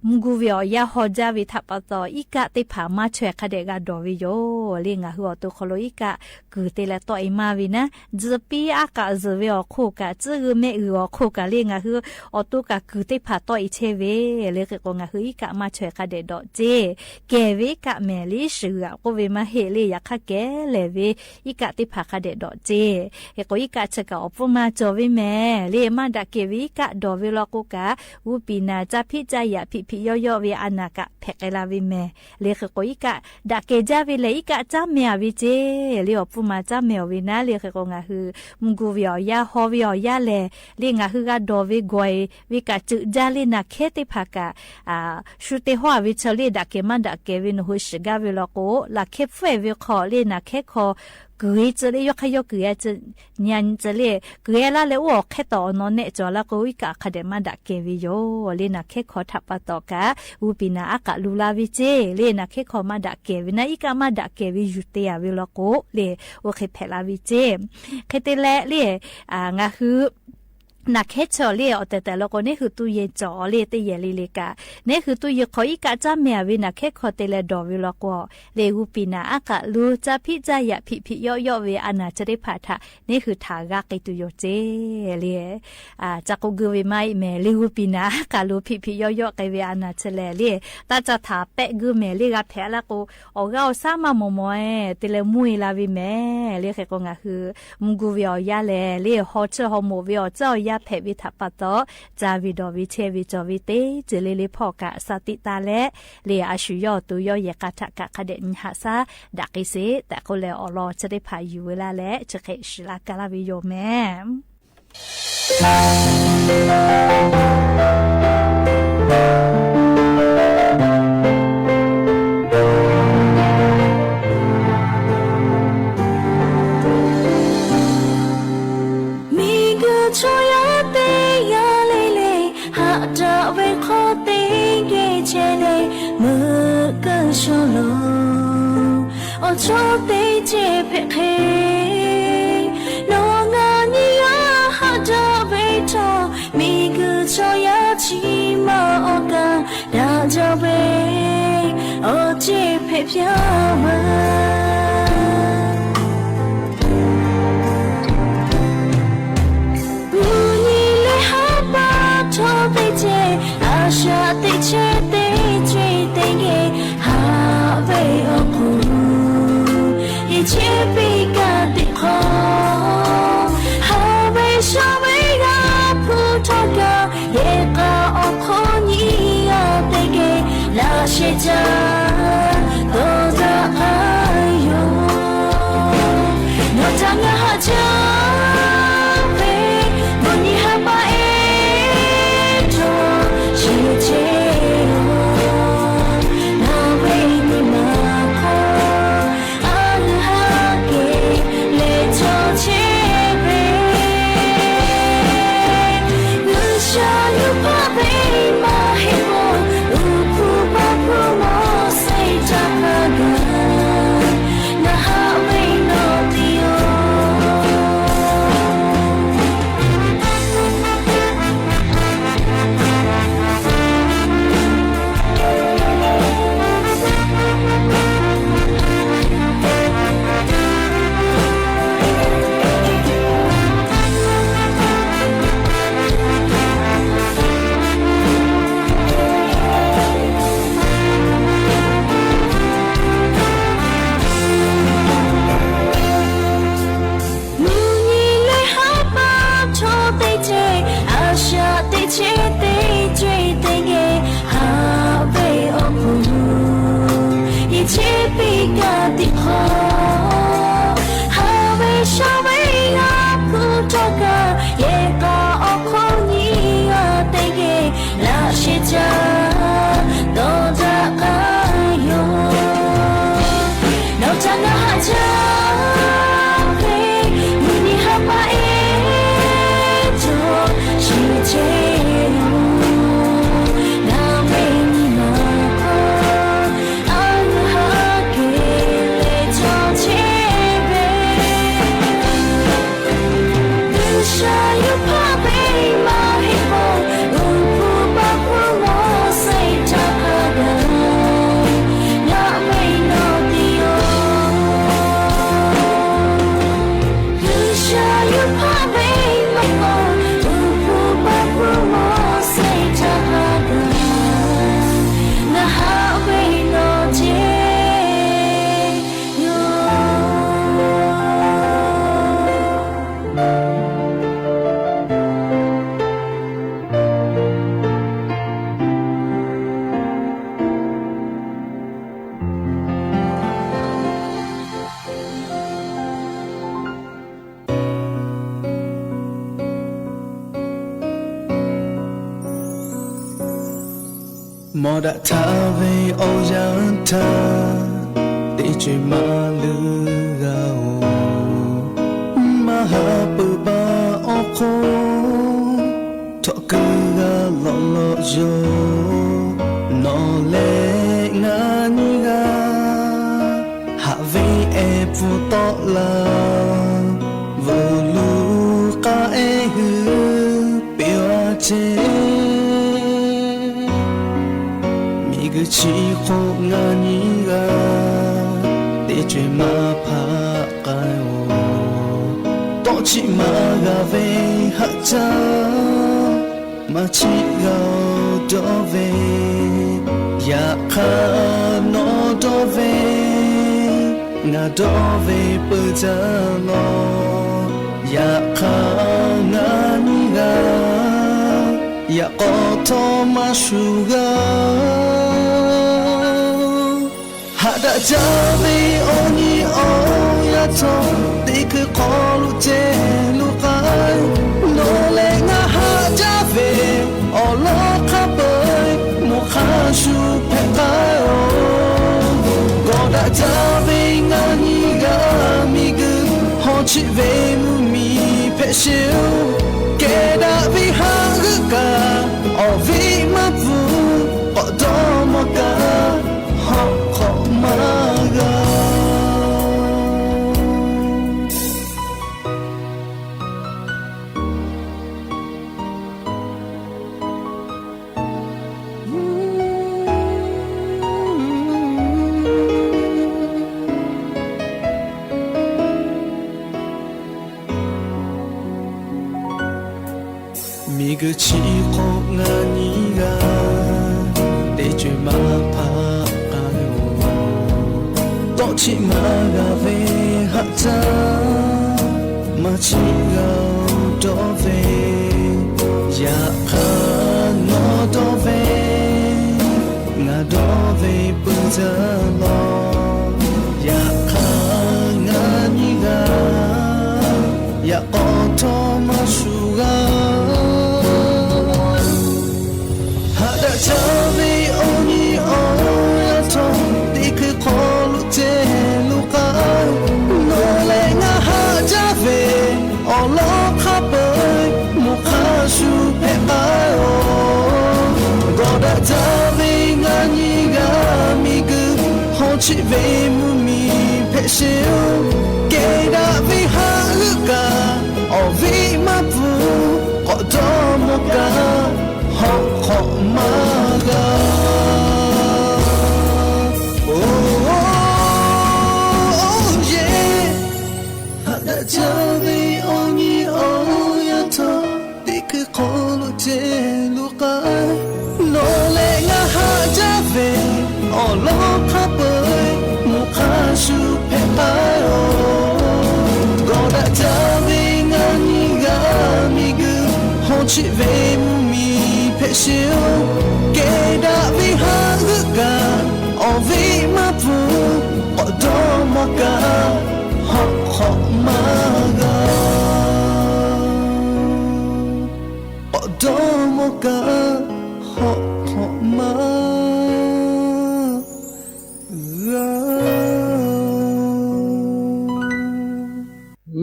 mvuhˇ guˇ ve awˬ yanˇ haw jaˇ ve htaꞈ pa taw iˉ kaˆ teˇ hpaˍ maˇ chaweh hk'a dehꞈ g'a dawˬ ve yoˬ le. Ngaˬ hui awˬ to hk'aw lo iˉ kaˆ kuiˬ te leh tawˆ-e maˇ ve naˉ, tzuhꞈ piˇ aˉ k'aꞈ zuhˬ ve awˬ hk'oˆ kaꞈ, tcuhˉ g'uiˇ mehˆ g'uiˬ awˬ hk'oˆ kaꞈ le ngaˬ hui awˬ to kaꞈ kuiˬ teˇ hpaˍ tawˆ-e chehˇ ve le. Hk'e k'o ngaˬ hui iˉ kaˆ maˇ chaweh hk'a dehꞈ dawꞈ ceˇ. Kehˬ ve iˉ kaˆ mehˍ le shiˍ g'aꞈ k'oˆ ve maˇ heˆ le. Yaꞈ hk'aˇ kehˬ lehˬ ve iˉ kaˆ teˇ hpaˍ hk'a dehꞈ dawꞈ ceˇ. Hk'e k'o iˉ kaˆ chi kaꞈ awˬ pfuhˇ ma cawˬ ve mehˍ le. Maˇ daꞈ kehˬ ve iˉ kaˆ dawˬ ve law k'o kaꞈ g'uˇ piˍ naˍ caˇ hpiˆ caˇ yaꞈ hpiꞈ hpiꞈ yawˇ yawˆ ve a naˍ kaꞈ hpehꞈ k'ai la ve mehˍ le. Hk'e k'o iˉ kaˆ daꞈ kehˬ jaˇ ve lehˬ iˉ kaˆ caˉ meh-a ve ceˇ le. Awˬ pfuhˇ ma caˉ meh-a ve naˉ le. Hk'e k'o ngaˬ hui mvuhˇ guˇ ve awˬ yanˇ haw ve awˬ yanˇ lehˬ le ngaˬ hui g'a dawˬ ve gawˬ-e ve kaꞈ ceuꞈ jaˇ le. Naˬ hkehˉ teˇ hpaˍ kaꞈ shu te hawˇ-a ve chi le daꞈ kehˬ maˇ daꞈ kehˬ ve nawˬ hui shiˍ gaˇ ve law k'o laꞈ hkehˇ hpfuhˆ-e ve hk'aw le naˬ hkehˉ hk'aw kuiˬ-e tcuh le yawˇ hk'aˇ yawˇ kuiˬ-e tcuh nyi tcuh le kuiˬ-e laˇ leh oˇ awˬ hk'ehˇ tawˍ awˬ naw nehˆ cawˬ la k'o iˉ kaˆ hk'a dehꞈ maˇ daꞈ kehˬ ve yoˬ le. Naˬ hkehˉ hk'aw htaꞈ pa taw kaꞈ g'uˇ piˍ naˍ aˉ k'aꞈ lu la ve ceˇ le. Naˬ hkehˉ hk'aw maˇ daꞈ kehˬ ve naˉ iˉ kaˆ maˇ daꞈ kehˬ ve yuˬ te-a ve law k'o le oˇ hk'e hpehꞈ la ve ceˇ. Hk'e te leh le ngaˬ hui naˬ hkehˉ chaw le awˬ tehˬ tehˬ law k'o neˉ hui tuˇ yehˬ cawˬ le teˇ yehˬ le le kaꞈ neˉ hui tuˇ yehˬ hk'aw iˉ kaˆ caˉ meh-a ve naˬ hkehˉ hk'aw te leh dawˬ ve law k'o le g'uˇ piˍ naˍ aˉ k'aꞈ lu caˇ hpiˆ caˇ yaꞈ hpiꞈ hpiꞈ yawˆ yawˆ ve a naˍ chi teˇ hpaˍ htaꞈ neˉ hui htaꞈ g'a k'ai tuˬ yoˬ ceˇ le. Ca k'oˆ geu ve maˇ heˆ mehˍ le g'uˇ piˍ naˍ aˉ k'aꞈ lu hpiꞈ hpiꞈ yawˆ yawˆ k'ai ve a naˍ chi lehˬ le taˇ ca htaꞈ pehˆ geu mehˍ le g'a hpehꞈ la k'o awˬ g'aˇ awˬ shaˉ maˇ mawˬ mawˬ-e te leh mvuhˇ-e la ve mehˍ le. Hk'e k'o ngaˬ hui mvuhˇ guˇ ve awˬ yanˇ lehˬ le haw chi haw moˍ ve awˬ caˇ awˬ yanˇ hpehꞈ ve htaꞈ pa taw ca ve dawˬ ve chehˇ ve cawˬ ve teˇ ceuˬ le le hpawˇ kaꞈ shaˍ tiꞈ taˍ leh le a shu yawˇ awˬ to yawˇ yehˬ k'a htaꞈ kaꞈ hk'a dehꞈ nyi haꞈ shaˉ daꞈ k'ai sheˍ tehꞈ k'oˆ leh awˬ lawn chi teˇ hpaˍ yuˬ ve laˇ leh chi hk'e shiˍ la ka laˇ ve yoˬ mehˍ. Miˬguiˬ chaw yaˇ teˇ g'aˇ le le, haꞈ daꞈ ve hk'aw teˇ geh chehˇ leh meuꞈ keu shaw lo, awˬ chawˇ teˇ ceh hpehꞈ hk'e, nawˬ ngaˬ nyiˇ g'aˇ haꞈ daꞈ ve htawˇ, miˬguiˬ chaw yaˇ chi ma awˬ kaꞈ daꞈ jaˇ ve awˬ ceh hpehꞈ piˇ-a veuˬ. Uˬ nyi leh haˉ paˇ htawˇ teˇ ceh, a shaꞈ teꞈ chehˇ teˇ ceh teˇ geh haꞈ ve awˬ hk'oˆ, yehˬ chehˇ piˇ kaꞈ teꞈ hk'aw, haꞈ ve shaˉ ve g'a hpu htawˇ kaꞈ, yehˬ k'a awˬ hk'oˆ nyiˇ g'aˇ teˇ geh laꞈ sheh caˇ dawˬ daꞈ k'ai yoˬ. Mawˬ daꞈ htaˇ ve awˬ yanˇ htaˇ, teˇ co-eˬ maˇ leuˉ g'a-oˬ. Maˇ haꞈ peuˬ baˬ awˬ hk'oˆ, htawꞈ keu g'a lawꞈ lawꞈ yoˬ. Nawˬ leh ngaˬ nyiˇ g'aˇ, haꞈ ve ehˉ pfuhˇ tawˆ la, bvuhꞈ luˬ k'aˉ ehˉ hui piˇ-a ceˇ. Miˬguiˬ chi hk'oˆ ngaˬ nyiˇ g'aˇ, teˇ co-eˬ maˇ hpaˆ k'ai-oˬ. Tawˇ chiˆ maˇ g'a ve haꞈ caˇ, maˇ chiˆ g'a-oˬ dawˇ ve, yaꞈ hk'aˇ nawˬ dawˇ ve, ngaˬ dawˇ ve peuˬ jaˇ lawˬ. Yaꞈ hk'aˇ ngaˬ nyiˇ g'aˇ, yaꞈ k'aw htawˇ maˇ shuˍ g'a. Haꞈ daꞈ jaˇ ve awˬ nyi awˬ yaˇ htawˇ, teˇ hkui hk'aw lo ceh lo k'ai. Nawˬ leh ngaˬ haꞈ jaˇ ve awˬ lawn hk'a peu-eˬ, mawˬ hk'a shuˍ hpehꞈ k'ai-oˬ. Gawˬ daꞈ jaˇ ve ngaˬ nyiˇ g'aˇ, miˬguiˬ hawˉ chiˆ ve mvuhˇmiˬ hpehꞈ sheˍ-oˬ. Kehˬ daꞈ ve haꞈ g'euˆ kaꞈ, awˬ viˉ maˇ pfuhˇ, k'awꞈ dawˇ mawˇ kaꞈ hawˆ hk'awꞈ maˇ g'a. Miˬguiˬ chi hk'oˆ ngaˬ nyiˇ g'aˇ, teˇ co-eˬ maˇ hpaˆ k'ai-oˬ. Tawˇ chiˆ maˇ g'a ve haꞈ caˇ, maˇ chiˆ g'a-oˬ dawˇ ve, yaꞈ hk'aˇ nawˬ dawˇ ve, ngaˬ dawˇ ve peuˬ jaˇ lawˬ. Yaꞈ hk'aˇ ngaˬ nyiˇ g'aˇ, yaꞈ k'aw htawˇ maˇ shuˍ g'a. Haꞈ daꞈ jaˇ ve awˬ nyi awˬ yaˇ htawˇ, teˇ hkui hk'aw lo ceh lo k'ai. Nawˬ leh ngaˬ haꞈ jaˇ ve awˬ lawn hk'a peu-eˬ, mawˬ hk'a shuˍ hpehꞈ k'ai-oˬ. Gawˬ daꞈ jaˇ ve ngaˬ nyiˇ g'aˇ, miˬguiˬ hawˉ chiˆ ve mvuhˇmiˬ hpehꞈ sheˍ-oˬ. Kehˬ daꞈ ve haꞈ g'euˆ kaꞈ, awˬ viˉ maˇ pfuhˇ, k'awꞈ dawˇ mawˇ kaꞈ hawˆ hk'awꞈ maˇ g'a. Oˬ, oˬ, oˬ, yehˬ. Haꞈ daꞈ jaˇ ve awˬ nyi awˬ yaˇ htawˇ, teˇ hkui hk'aw lo ceh lo k'ai. Nawˬ leh ngaˬ haꞈ jaˇ ve awˬ lawn hk'a peu-eˬ, mawˬ hk'a shuˍ hpehꞈ k'ai-oˬ. Gawˬ daꞈ jaˇ ve ngaˬ nyiˇ g'aˇ, miˬguiˬ hawˉ chiˆ ve mvuhˇmiˬ hpehꞈ sheˍ-oˬ. Kehˬ daꞈ ve haꞈ g'euˆ kaꞈ, awˬ viˉ maˇ pfuhˇ, k'awꞈ dawˇ mawˇ kaꞈ hawˆ hk'awꞈ maˇ g'a. K'awꞈ dawˇ mawˇ kaꞈ hawˆ hk'awꞈ maˇ g'a.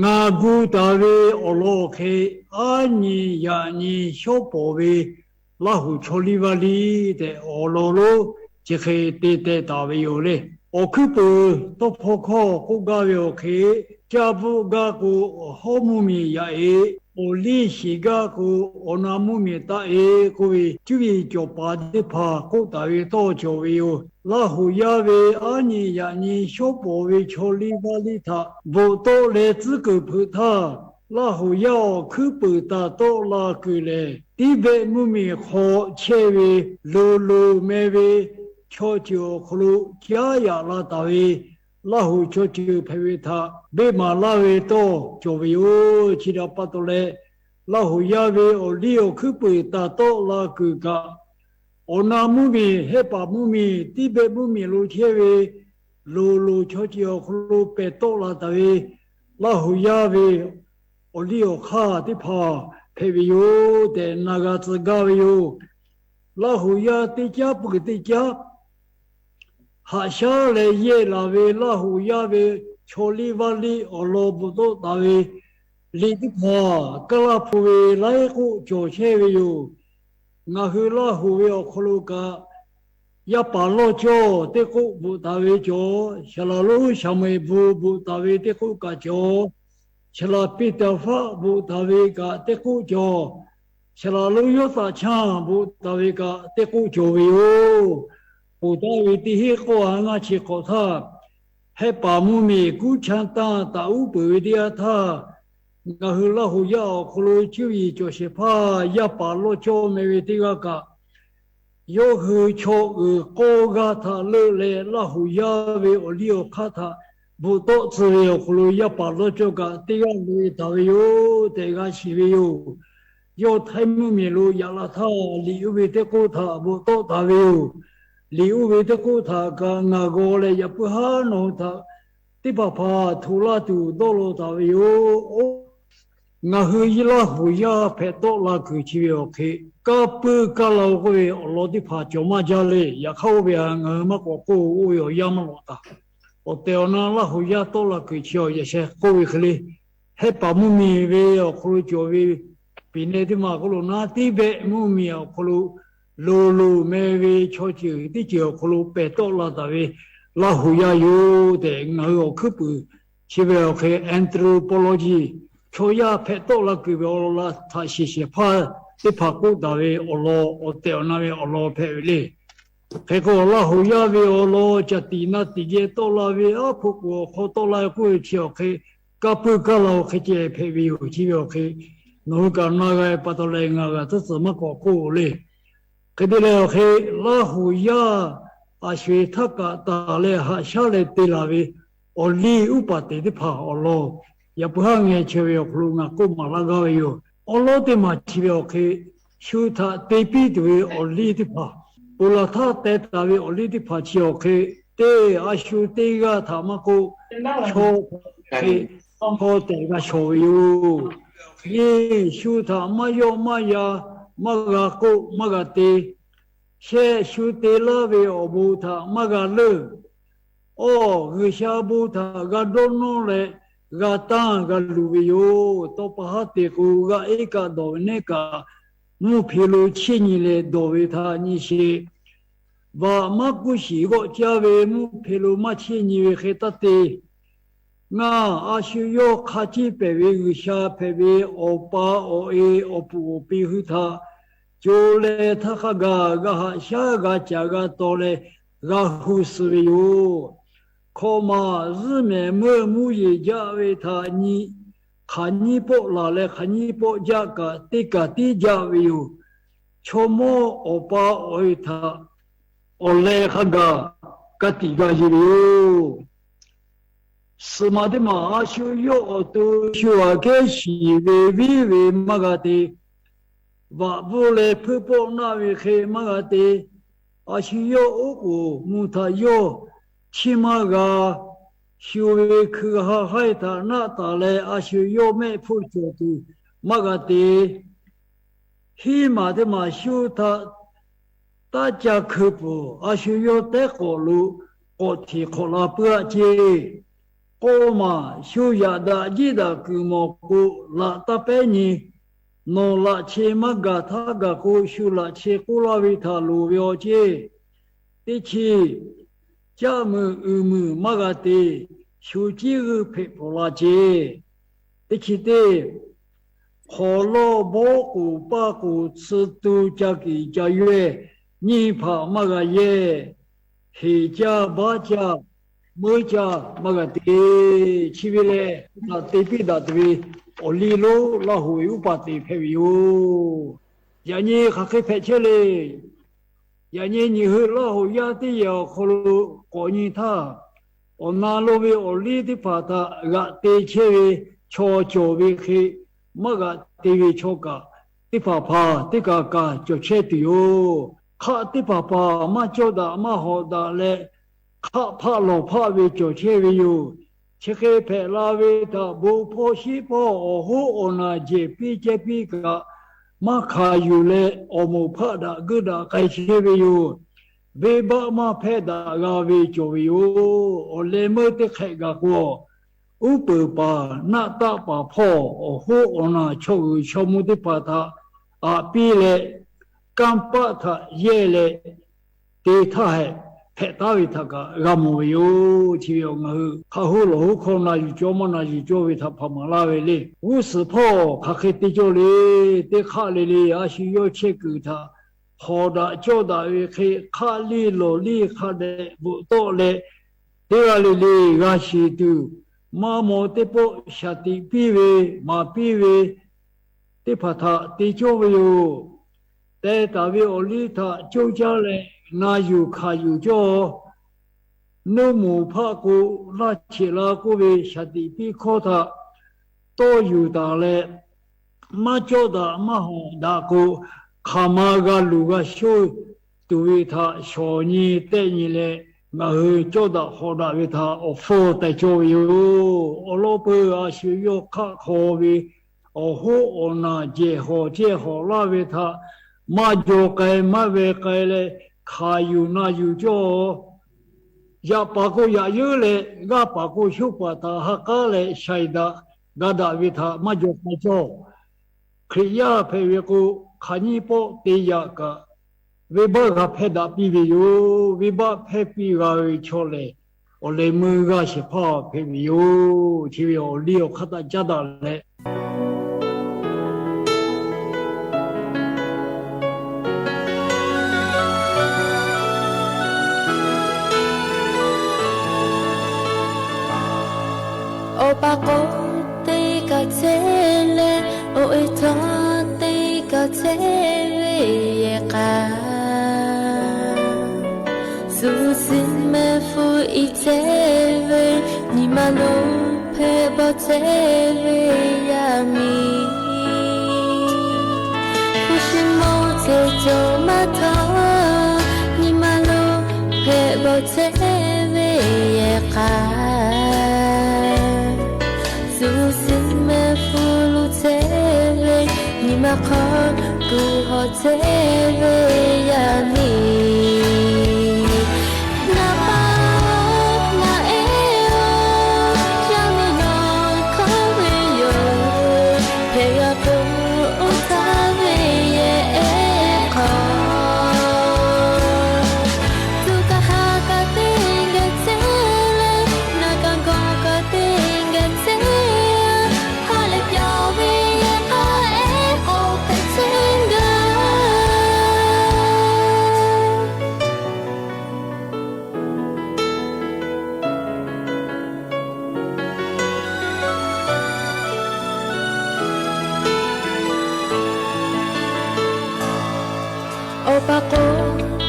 Ngaˬ gu taˍ ve awˬ lawn awˬ hk'e, aˉ nyi yaꞈ nyi shawˉ pawˍ ve Laˇ huˍ chaw liˇ vaˇ liˇ tehꞈ awˬ lawn lonˉ chi hk'e te teh taˍ ve yoˬ le. Awˬ hkuiˉ puiˍ tawˇ hpawˇ hkawˇ k'oˆ gaˇ ve awˬ hk'e, caˇ bvuhˆ gaˇ k'o, awˬ hawˉ mvuhˇmiˬ yaꞈ-e, awˬ liˇ shiˍ gaˇ k'o, awˬ na mvuhˇmiˬ taˆ-e k'oˆ ve, cuˇ yiˍ cawˬ paˍ teˇ hpaˍ k'oˆ taˍ ve tawˇ cawˬ ve yoˬ. Laˇ huˍ yaˇ ve aˉ nyi yaꞈ nyi shawˉ pawˍ ve chaw liˇ vaˇ liˇ htaꞈ bvuhꞈ tawˆ leh tcuhˉ kuiˬ hpeuꞈ htaˇ, Laˇ huˍ yaˇ awˬ hkuiˉ puiˍ taˍ tawˆ la kuiˬ lehˬ, Tiˇbehˆ mvuhˇmiˬ hk'aw chehˇ ve loˍ loˍ meh ve chaw ceuˬ awˬ hk'aw lo caˉ yaꞈ la taˍ ve Laˇ huˍ chaw ceuˬ hpehꞈ ve htaꞈ beˆ maˍ laˇ ve tawˇ cawˬ ve yoˬ. Chi htaꞈ pa taw leh, Laˇ huˍ yaˇ ve awˬ liˇ awˬ hkuiˉ puiˍ taˍ tawˆ la kuiˬ kaꞈ, awˬ na mvuhˇmiˬ, Hehˉ paˍ mvuhˇmiˬ, Tiˇbehˆ mvuhˇmiˬ lo chehˇ ve loˍ loˍ chaw ceuˬ awˬ hk'aw lo pehˬ tawˆ la taˍ ve Laˇ huˍ yaˇ ve awˬ liˇ awˬ hk'aˇ teˇ hpaˍ hpehꞈ ve yoˬ tehꞈ na g'a tcuh gaˇ ve yoˬ. Laˇ huˍ yaˇ teˇ caˉ peuˬ teˇ caˉ haꞈ shaˉ leh yehˇ laˬ ve Laˇ huˍ yaˇ ve chaw liˇ vaˇ liˇ awˬ lawn bvuhꞈ tawˆ taˍ ve liꞈ teˇ hpaˍ Kaˇ laˇ hpu ve laiˉ k'oˆ cawˬ chehˇ ve yoˬ. Ngaˬ hui Laˇ huˍ ve awˬ hk'aw lo kaꞈ, yaˇ paˍ lawˇ cawˇ teˇ k'oˆ bvuhꞈ taˍ ve cawˬ, Saˍ laꞈ lonˉ Saˍmo-eˍ bvuhꞈ bvuhꞈ taˍ ve teˇ k'oˆ kaꞈ cawˬ, Saˍ laꞈ Peˍtaˍhpaˆ bvuhꞈ taˍ ve kaꞈ teˇ k'oˆ cawˬ, Saˍ laꞈ lonˉ Yawˇtaˍ Chanˇ bvuhꞈ taˍ ve kaꞈ teˇ k'oˆ cawˬ ve yoˬ. Ponˬ taˍ ve teˇ hinˉ k'awˇ ha ngaˇ chi hk'awꞈ htaˇ, Hehˆ paˍ mvuhˇmiˬ kuˉ chaˇ tanˇ taˍ uˉ peunˍ ve teˇ yanˇ htaˇ, ngaˬ hui Laˇ huˍ yaˇ awˬ hk'aw lo cuˇ yiˍ cawˬ shehˍ hpaˇ yaˇ paˍ lawˇ cawˇ meh ve teˇ g'aˇ kaꞈ, yawˇ hui chaw uiˍ k'awˇ g'aˇ htaꞈ leuˆ leh Laˇ huˍ yaˇ ve awˬ liˇ awˬ hk'aˇ htaꞈ bvuhꞈ tawˆ tcuh ve awˬ hk'aw lo yaˇ paˍ lawˇ cawˇ kaꞈ teˇ g'aˇ loꞈ e taˍ ve yoˬ tehꞈ g'a shiˍ ve yoˬ. Yawˇ htaiˇ mvuhˇmiˬ lo yaꞈ la htaˇ liꞈ oˇ ve teˇ k'oˆ htaꞈ bvuhꞈ tawˆ taˍ ve yoˬ. Liꞈ oˇ ve teˇ k'oˆ htaꞈ kaꞈ ngaˬ g'aw leh yaꞈ puiˉ haˉ nawˬ hui htaꞈ teˇ hpaˍ hpaˍ hto laˇ tuˬ dawˇ law taˍ ve yoˬ. Ngaˬ hui Laˇ huˍ yaˇ hpehꞈ tawˆ la kuiˬ chi ve awˬ hk'e, kaˇ puiˇ kaˇ la-o k'oˆ ve awˬ lawn teˇ hpaˍ cawˬ maˇ jaˇ le. Yaꞈ hk'aˇ oˇ ve htaꞈ ngaˬ hui maˇ k'awꞈ k'oˆ, oˇ ve awˬ yanˇ maˇ lawꞈ taˍ. Awˬ tehˬ awˬ na Laˇ huˍ yaˇ tawˆ la kuiˬ chi awˬ yaꞈ sheh k'oˆ ve hk'e le, Hehˆ paˍ mvuhˇmiˬ ve awˬ hk'aw lo cawˬ ve peˍ neh teˇ maˬ k'oˆ lo naˉ, Tiˇbeˆ mvuhˇmiˬ awˬ hk'aw lo loˍ loˍ meh ve chaw ceuˬ teˇ ceuˬ awˬ hk'aw lo pehˬ tawˆ la taˍ ve Laˇ huˍ yaˇ yoˬ tehꞈ ngaˬ hui awˬ hkuiˉ puiˍ chi ve awˬ hk'e anthropology, chaw yaˇ hpehꞈ tawˆ la kuiˬ ve awˬ lawn htaꞈ shiˍ shehˍ hpaˇ teˇ hpaˍ k'oˆ taˍ ve awˬ lawn awˬ tehˬ awˬ na ve awˬ lawn hpehꞈ ve le. Hk'e k'o, Laˇ huˍ yaˇ ve awˬ lawn caˬ tiꞈ na tiꞈ geh tawˆ la ve aˉ hpu k'oˍ awˬ hk'aw tawˆ la ve k'oˆ ve chi awˬ hk'e, kaˇ puiˇ kaˇ la-o hk'e ceh hpehꞈ ve yoˬ chi ve awˬ hk'e, nawˬ hui kaꞈ na g'a ve pa taw leh ngaˬ g'a tcuhˉ tcuhˬ maˇ k'awꞈ k'oˆ le. Hk'e te leh awˬ hk'e, Laˇ huˍ yaˇ a sho-eˬ htaˇ kaꞈ taˍ leh haꞈ shaˉ leh te laˬ ve awˬ liˇ uˉ paˍ teˍ teˇ hpaˍ awˬ lawn yaꞈ puiˉ haˉ ngeh chehˇ ve awˬ hk'aw lo ngaˬ k'oˆ maˍ laˇ gaˇ ve yoˬ. Awˉ lawˉ teˇ maˬ chi ve awˬ hk'e, shu htaꞈ te piˇ tuˬ ve awˬ liˇ teˇ hpaˍ, ponˬ laˬ htaˇ teh taˍ ve awˬ liˇ teˇ hpaˍ chi awˬ hk'e, teˇ a shu teˇ g'aˇ htaꞈ maˇ k'oˆ, chaw hk'e chaw tehꞈ g'a shawˍ ve yoˬ. Nyi, shu htaꞈ maˇ yawˆ maˇ yan, maˇ g'a k'oˆ maˇ g'a te, shehˆ shu te laˇ ve awˬ bon htaꞈ maˇ g'a leuˆ. Awˬ, G'uiˬsha bon htaꞈ g'a dawˇ nawˇ leh g'a tanˇ g'a luˬ ve yoˬ. Tawˇ pa haˉ te k'o, g'a iˉ kaˆ dawˬ ve nehˉ kaꞈ, mvuhˇ hpe lo chiˇ nyi leh dawˬ ve htaꞈ nyi sheˍ. Vaꞈ maˇ kuˇ shiˍ g'awˆ caˇ ve mvuhˇ hpe lo maˇ chiˇ nyi ve hk'e taˇ te. Ngaˬ a shu yawˇ hk'a ciˇ pehˍ ve G'uiˬsha hpehꞈ ve awˬ pa awˬ e awˬ puˍ awˬ pi hui htaꞈ co leh htaˇ hk'a gaˬ g'a haꞈ shaˉ g'a caˍ g'a taw leh g'a hu suh ve yoˬ. Hkawꞈ maˬ zuhˇ mehˍ meuˇ mvuhˇ yeˬ jaˇ ve htaꞈ nyi, hk'aˬ nyiˇ pawˆ laˬ leh hk'aˬ nyiˇ pawˆ jaˇ kaꞈ teˇ kaˬ tiˉ jaˇ ve yoˬ. Chaw mawˇ awˬ pa awˬ e htaꞈ awˬ leh hk'a gaˬ ka tiꞈ g'a yeˬ ve yoˬ. Suhˍ maˬ teˇ maˬ a shu yawˇ awˬ to shu aꞈ kehˉ shiˍ ve viˉ ve maˇ g'a te. Vaꞈ bvuhˇ leh hpuiˇ pawˆ naˆ ve hk'e maˇ g'a te. A shu yawˇ oˉ k'oˍ mvuh htaꞈ yawˇ chiˇ maˇ g'a. Shu ve hkui ha haiˇ htaꞈ naˆ taˍ leh a shu yawˇ mehˆ hpfuhˇ cawˬ tuˬ maˇ g'a te. Hiˉ maˬ teˇ maˬ shu htaꞈ taˇ ca hkui peuˬ. A shu yawˇ tehˉ k'awꞈ lo k'awꞈ hteꞈ hk'awꞈ la puiˉ aˆ ceˇ. K'awˇ maˬ shu yaꞈ daꞈ jiˇ daꞈ kuiˬ mawˬ k'o, laꞈ taˇ pehˉ nyi. Nawˬ laꞈ che maˇ gaˬ htaˇ gaˬ k'o, shu laꞈ che k'oˆ laˇ ve htaꞈ loˍ ve awˬ ceˇ. Teˇ chi, caˆ muiˬ uiˍ muiˬ maˇ g'a te. Shu ciˇ g'uiˇ hpeꞈ hpawnˬ la ceˇ. Teˇ chi teˇ, hk'awˍ lawˇ bawˇ k'oˍ paˇ k'oˍ tsuh tu ca kiˍ ca yawehˇ nyiˇ hpaꞈ maˇ g'a yehˇ. Heˍ caˇ baˆ caˇ meuˇ caˇ maˇ g'a te. Chi ve lehˬ, htaꞈ te piˇ daꞈ tuˬ ve awˬ liˇ lonˉ Laˇ huˍ ve uˉ paˍ teˍ hpehꞈ ve yoˬ. Yaꞈ nyi hk'aˬ hk'e hpehꞈ chehˇ le. Yaꞈ nyi nyiˬ hui Laˇ huˍ yaˇ teˇ yehˬ awˬ hk'aw lo k'awꞈ nyi htaˇ, awˬ na lo ve awˬ liˇ teˇ hpaˍ htaꞈ g'aꞈ te chehˇ ve chaw cawˬ ve hk'e, maˇ g'aꞈ te ve chaw kaꞈ teˇ hpaˍ hpaˍ teˇ kaˬ kaˬ cawˬ chehˇ tuˬ yoˬ. Hk'aˆ teˇ hpaˍ hpaˍ maˇ cawˇ daꞈ maˇ hawꞈ daꞈ leh, hk'aˆ hpaˆ lawˬ hpaˆ ve cawˬ chehˇ ve yoˬ. Chi hk'e hpehꞈ la ve htaꞈ bon hpawˇ shiˉ hpawˇ awˬ hoˉ awˬ naˬ jehˬ piˇ cehˇ piˇ kaꞈ, maˇ hkanˍ yuˬ leh awˬ moˍ hpaˆ daꞈ geuˆ daꞈ k'ai chehˇ ve yoˬ. Venˇbaˆ maˇ hpehˇ daꞈ g'a ve cawˬ ve yoˬ. Awˬ leh meuˇ teˇ hk'ehꞈ gaˬ k'o, uˉ peunˍ paˍ naˆ taˆ paˍ hpawˇ awˬ hoˉ awˬ naˬ chaw g'uiˬ chaw mvuh teˇ hpaˍ htaꞈ aꞈ piˇ leh, kanˇ paˆ htaꞈ yehˇ leh, te htaˇ hehꞈ hpehꞈ taˉ ve htaꞈ kaꞈ g'a mawˬ ve yoˬ. Chi ve awˬ ngaˬ hui hk'a hoˉ lawˬ hoˉ hkawˇ na yuˬ cawˇ maˇ na yuˬ cawˇ ve htaꞈ hpaˍ maˍ laˇ ve le. G'uˇ suhˍ hpawˇ hk'aˬ hk'e te cawˇ le. Teˇ hk'aˆ le le a shu yawˇ chehˇ kuiˬ htaꞈ hawˍ daꞈ cawˇ daꞈ ve hk'e, hk'aˆ liˇ lawˬ liˇ hk'a dehꞈ bvuhꞈ tawˆ leh, teˇ g'aˇ le le g'a shiˍ tuˬ, maˇ maw teˇ pawˆ shaˍ tiꞈ piˇ ve, maˍ piˇ ve teˇ hpaˍ htaꞈ te cawˇ ve yoˬ. Teh taˍ ve awˬ liˇ htaꞈ coˇ caˇ leh na yuˬ hkanˍ yuˬ cawˇ. Nuˇ moˍ hpaˆ k'o, laˇ cheꞈ la k'oˆ ve shaˍ tiꞈ piˇ hkawˇ htaꞈ tawˇ yuˬ taˍ leh, maˇ cawˇ daꞈ maˇ hawˍ daꞈ k'o, hk'aˬ ma g'a luˬ g'a shoˇ tuˬ ve htaꞈ shawˍ nyi tehˆ nyi leh, ngaˬ hui cawˇ daꞈ hawˍ daꞈ ve htaꞈ awˬ hpfuhˇ teh cawˇ ve yoˬ. Awˬ lawn peuˬ a shu yawˇ hk'aˆ hk'aw ve awˬ hoˉ awˬ naˬ jehˬ hawˍ cehˇ hawˍ laˇ ve htaꞈ maˇ jaw k'ai maˇ ve k'ai leh, hkanˍ yuˬ na yuˬ cawˇ. Yaꞈ paˍ k'o yaꞈ yeunˇ leh, g'aˇ paˍ k'o shoˉ paˍ htaꞈ ha k'aˉ leh shaiˍ daꞈ ga daꞈ ve htaꞈ maˇ jaw k'ai cawˇ. Hkriꞈ yaˇ hpehꞈ ve k'o, hk'aˬ nyiˇ pawˆ te yaꞈ kaꞈ, venˇbaˆ g'a hpehˇ daꞈ piˇ ve yoˬ. Venˇbaˆ hpehˇ piˇ g'a ve chaw lehˬ, awˬ leh meuˇ g'aˇ shehˍ hpaˇ hpehꞈ ve yoˬ. Chi ve awˬ liˇ awˬ hk'aˇ htaꞈ caˉ daꞈ leh, awˬ pa k'o teˇ kaˬ chehˇ leh, awˬ e htawˇ teˇ kaˬ chehˇ ve yehˬ k'a, suhˍ shiˍ mehˆ hpu iˉ chehˇ ve, nyi ma lo hpehꞈ bawˬ chehˇ ve yaˇ miˇ, hpu shi mawˇ ceh cawˬ maˇ htawˇ, nyi ma lo hpehꞈ bawˬ chehˇ ve yehˬ k'a, suhˍ shiˍ mehˆ hpu luˬ chehˇ ve, nyi ma hk'aw kuˬ hawˬ chehˇ ve yaˇ miˇ, ngaˬ pa-oˬ, ngaˬ e-oˬ, yaˇ miˇ nawˬ hkawˇ ve yoˬ. Hpehꞈ g'a k'o, oˇ htaˇ ve yehˬ ehˉ hk'aw, tuꞈ kaꞈ ha kaꞈ teˇ geh chehˇ leh, naˬ kaꞈ gawˬ kaꞈ teˇ geh chehˇ, ha lehˬ pyawˬ ve yehˬ k'a ehˉ k'awꞈ hpehꞈ chehˇ gaˇ. Awˬ pa k'o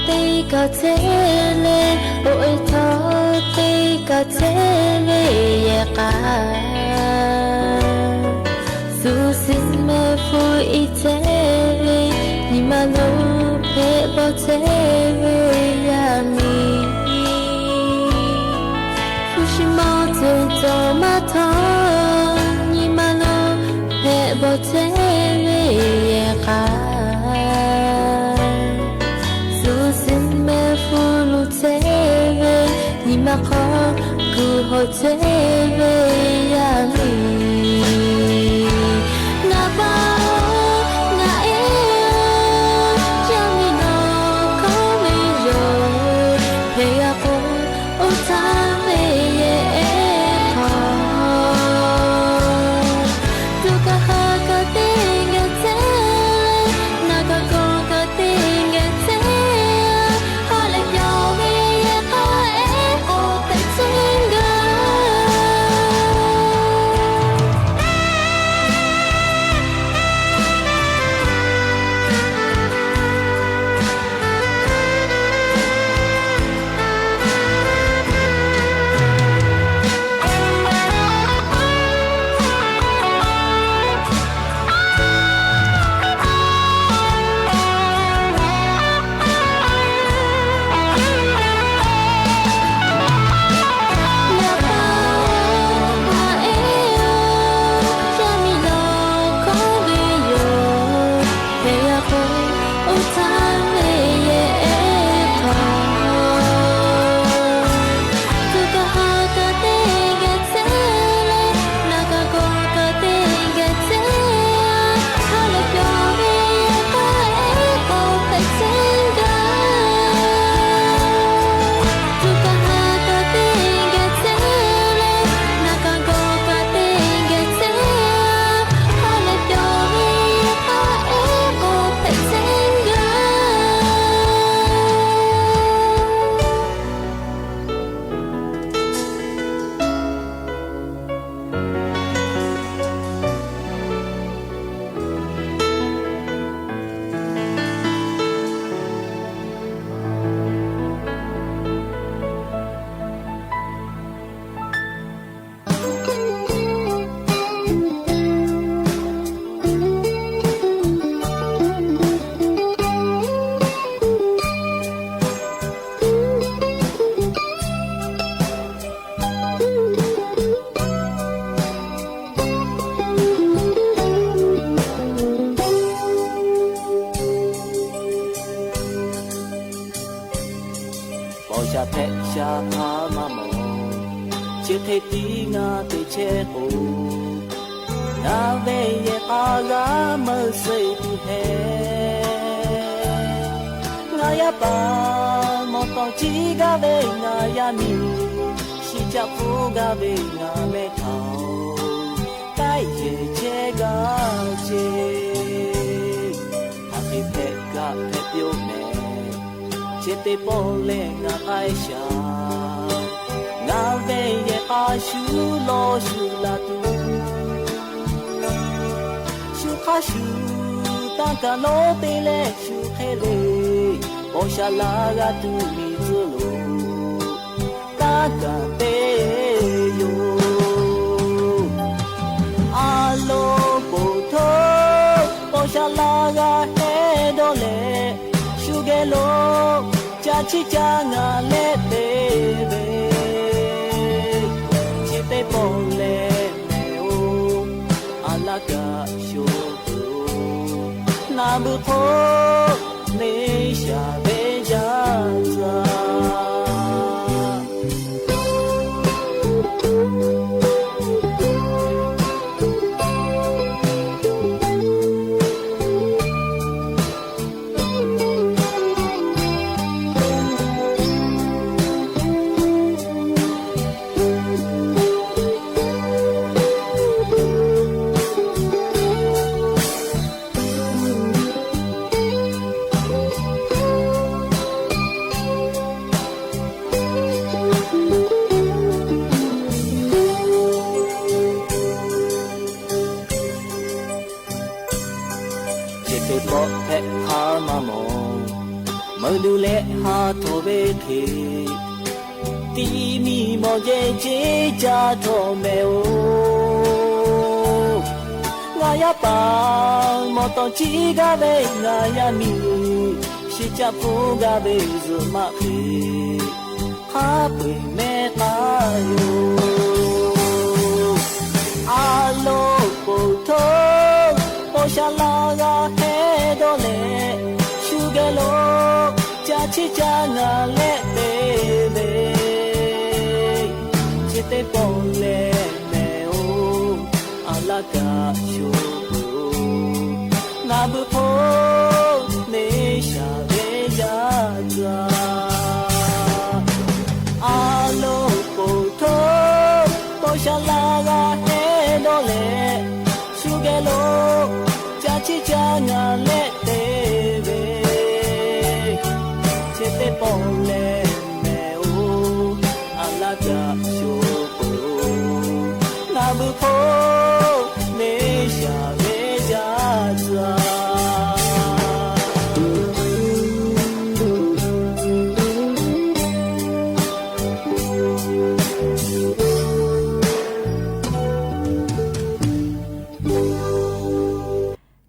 teˇ kaˬ chehˇ leh, awˬ e htawˇ teˇ kaˬ chehˇ ve yehˬ k'a, suhˍ shiˍ mehˆ hpu iˉ chehˇ ve, nyi ma lo hpehꞈ bawˬ chehˇ ve yaˇ miˇ, hpu shi mawˇ ceh cawˬ maˇ htawˇ, nyi ma lo hpehꞈ bawˬ chehˇ ve yehˬ k'a, suhˍ shiˍ mehˆ hpu luˬ chehˇ ve, nyi ma hk'aw kuˬ hawˬ chehˇ ve yaˇ miˇ, ngaˬ pa-oˬ, ngaˬ e-oˬ, yaˇ miˇ nawˬ hkawˇ ve yoˬ. Hpehꞈ g'a k'o, oˇ htaˇ ve yehˬ ehˉ hk'aw, tuꞈ kaꞈ ha kaꞈ teˇ geh chehˇ, naˬ kaꞈ gawˬ kaꞈ teˇ geh chehˇ, ha lehˬ pyawˬ ve yehˬ k'a ehˉ k'awꞈ hpehꞈ chehˇ gaˇ. Htaˇ ve yehˬ ehˉ hk'aw, tuꞈ kaꞈ ha kaꞈ teˇ geh tcuhˉ leh, naˬ kaꞈ gawˬ kaꞈ teˇ geh tcuhˉ, ha lehˬ pyawˬ ve yehˬ k'aˇ ehˉ k'awꞈ hpehꞈ tcuhˉ gaˇ. Tuꞈ kaꞈ ha kaꞈ teˇ geh tcuhˉ leh, naˬ kaꞈ gawˬ kaꞈ teˇ geh tcuhˉ, ha lehˬ pyawˬ ve yehˬ k'aˇ ehˉ k'awꞈ hpehꞈ tcuhˉ gaˇ. Paw sha hpehꞈ sha hk'aˬ maˇ mawˬ, chi hk'e tiˉ ngaˬ te chehˇ k'o, ngaˬ ve yehˬ k'a g'a meuˇ suh tuˬ hpehꞈ. Ngaˬ yaˇ paˍ mawˬ tawˍ ciˉ gaˇ ve ngaˬ yaˇ miˇ, shi caˆ hpfuhˇ gaˇ ve ngaˬ mehˆ htaꞈ-oˬ, k'ai yehˬ chehˇ gaˇ ce. Hk'aˬ hk'e hpehꞈ kaꞈ hpehꞈ piˇ-oˆ mehˍ, chi teˇ pawˆ lehˬ ngaˬ k'ai shaˍ. Ngaˬ ve yehˬ k'a shu lawˬ shu la tuˬ, shu hk'aˇ shu tanˇ kaˬ lonˉ te leh shu hk'e le, paw sha la g'a tuˬ miˬ tcuhˇ loˬ, tanˇ kaˬ te yoˬ. A loˍ poˬ htoˇ, paw sha la g'a heh dawˇ leh, shu geh lo ca chiˇ ca ngaˬ leh te ve, chi teˇ pawˆ lehˬ mehˍ-oˬ, a laˇ kaꞈ shoˍ tuˬ, naˬ beuꞈ hk'o neˇ shaˍ ve jaˇ tcuh-a. Chi teˇ pawˆ hpehꞈ hk'aˬ maˇ mawˬ, meuˇ duˬ leh ha htawnˍ ve hk'e, tiˇ miˇ mawˬ jehˇ ceˇ ca htawˇ mehˍ-oˬ. Ngaˬ yaˇ paˍ mawˬ tawˍ ciˉ gaˇ ve ngaˬ yaˇ miˇ, shi caˆ hpfuhˇ gaˇ ve zuhꞈ maˆ hk'e, hk'a peu-eˬ mehˆ k'aˇ yoˬ. A loˍ poˬ htoˇ, paw sha la g'a heh dawˇ leh, shu geh lo ca chiˇ ca ngaˬ leh te ve, chi teˇ pawˆ lehˬ mehˍ-oˬ, a laˇ kaꞈ shoˍ peuˬ-oˬ, naˬ beuꞈ hk'o neˇ shaˍ ve jaˇ tcuh-a. A loˍ poˬ htoˇ, paw sha la g'a heh dawˇ leh, shu geh lo ca chiˇ ca ngaˬ leh te ve, chi teˇ pawˆ lehˬ mehˍ-oˬ, a laˇ kaꞈ shoˍ peuˬ-oˬ, naˬ beuꞈ hk'o neˇ shaˍ ve jaˇ tcuh-a.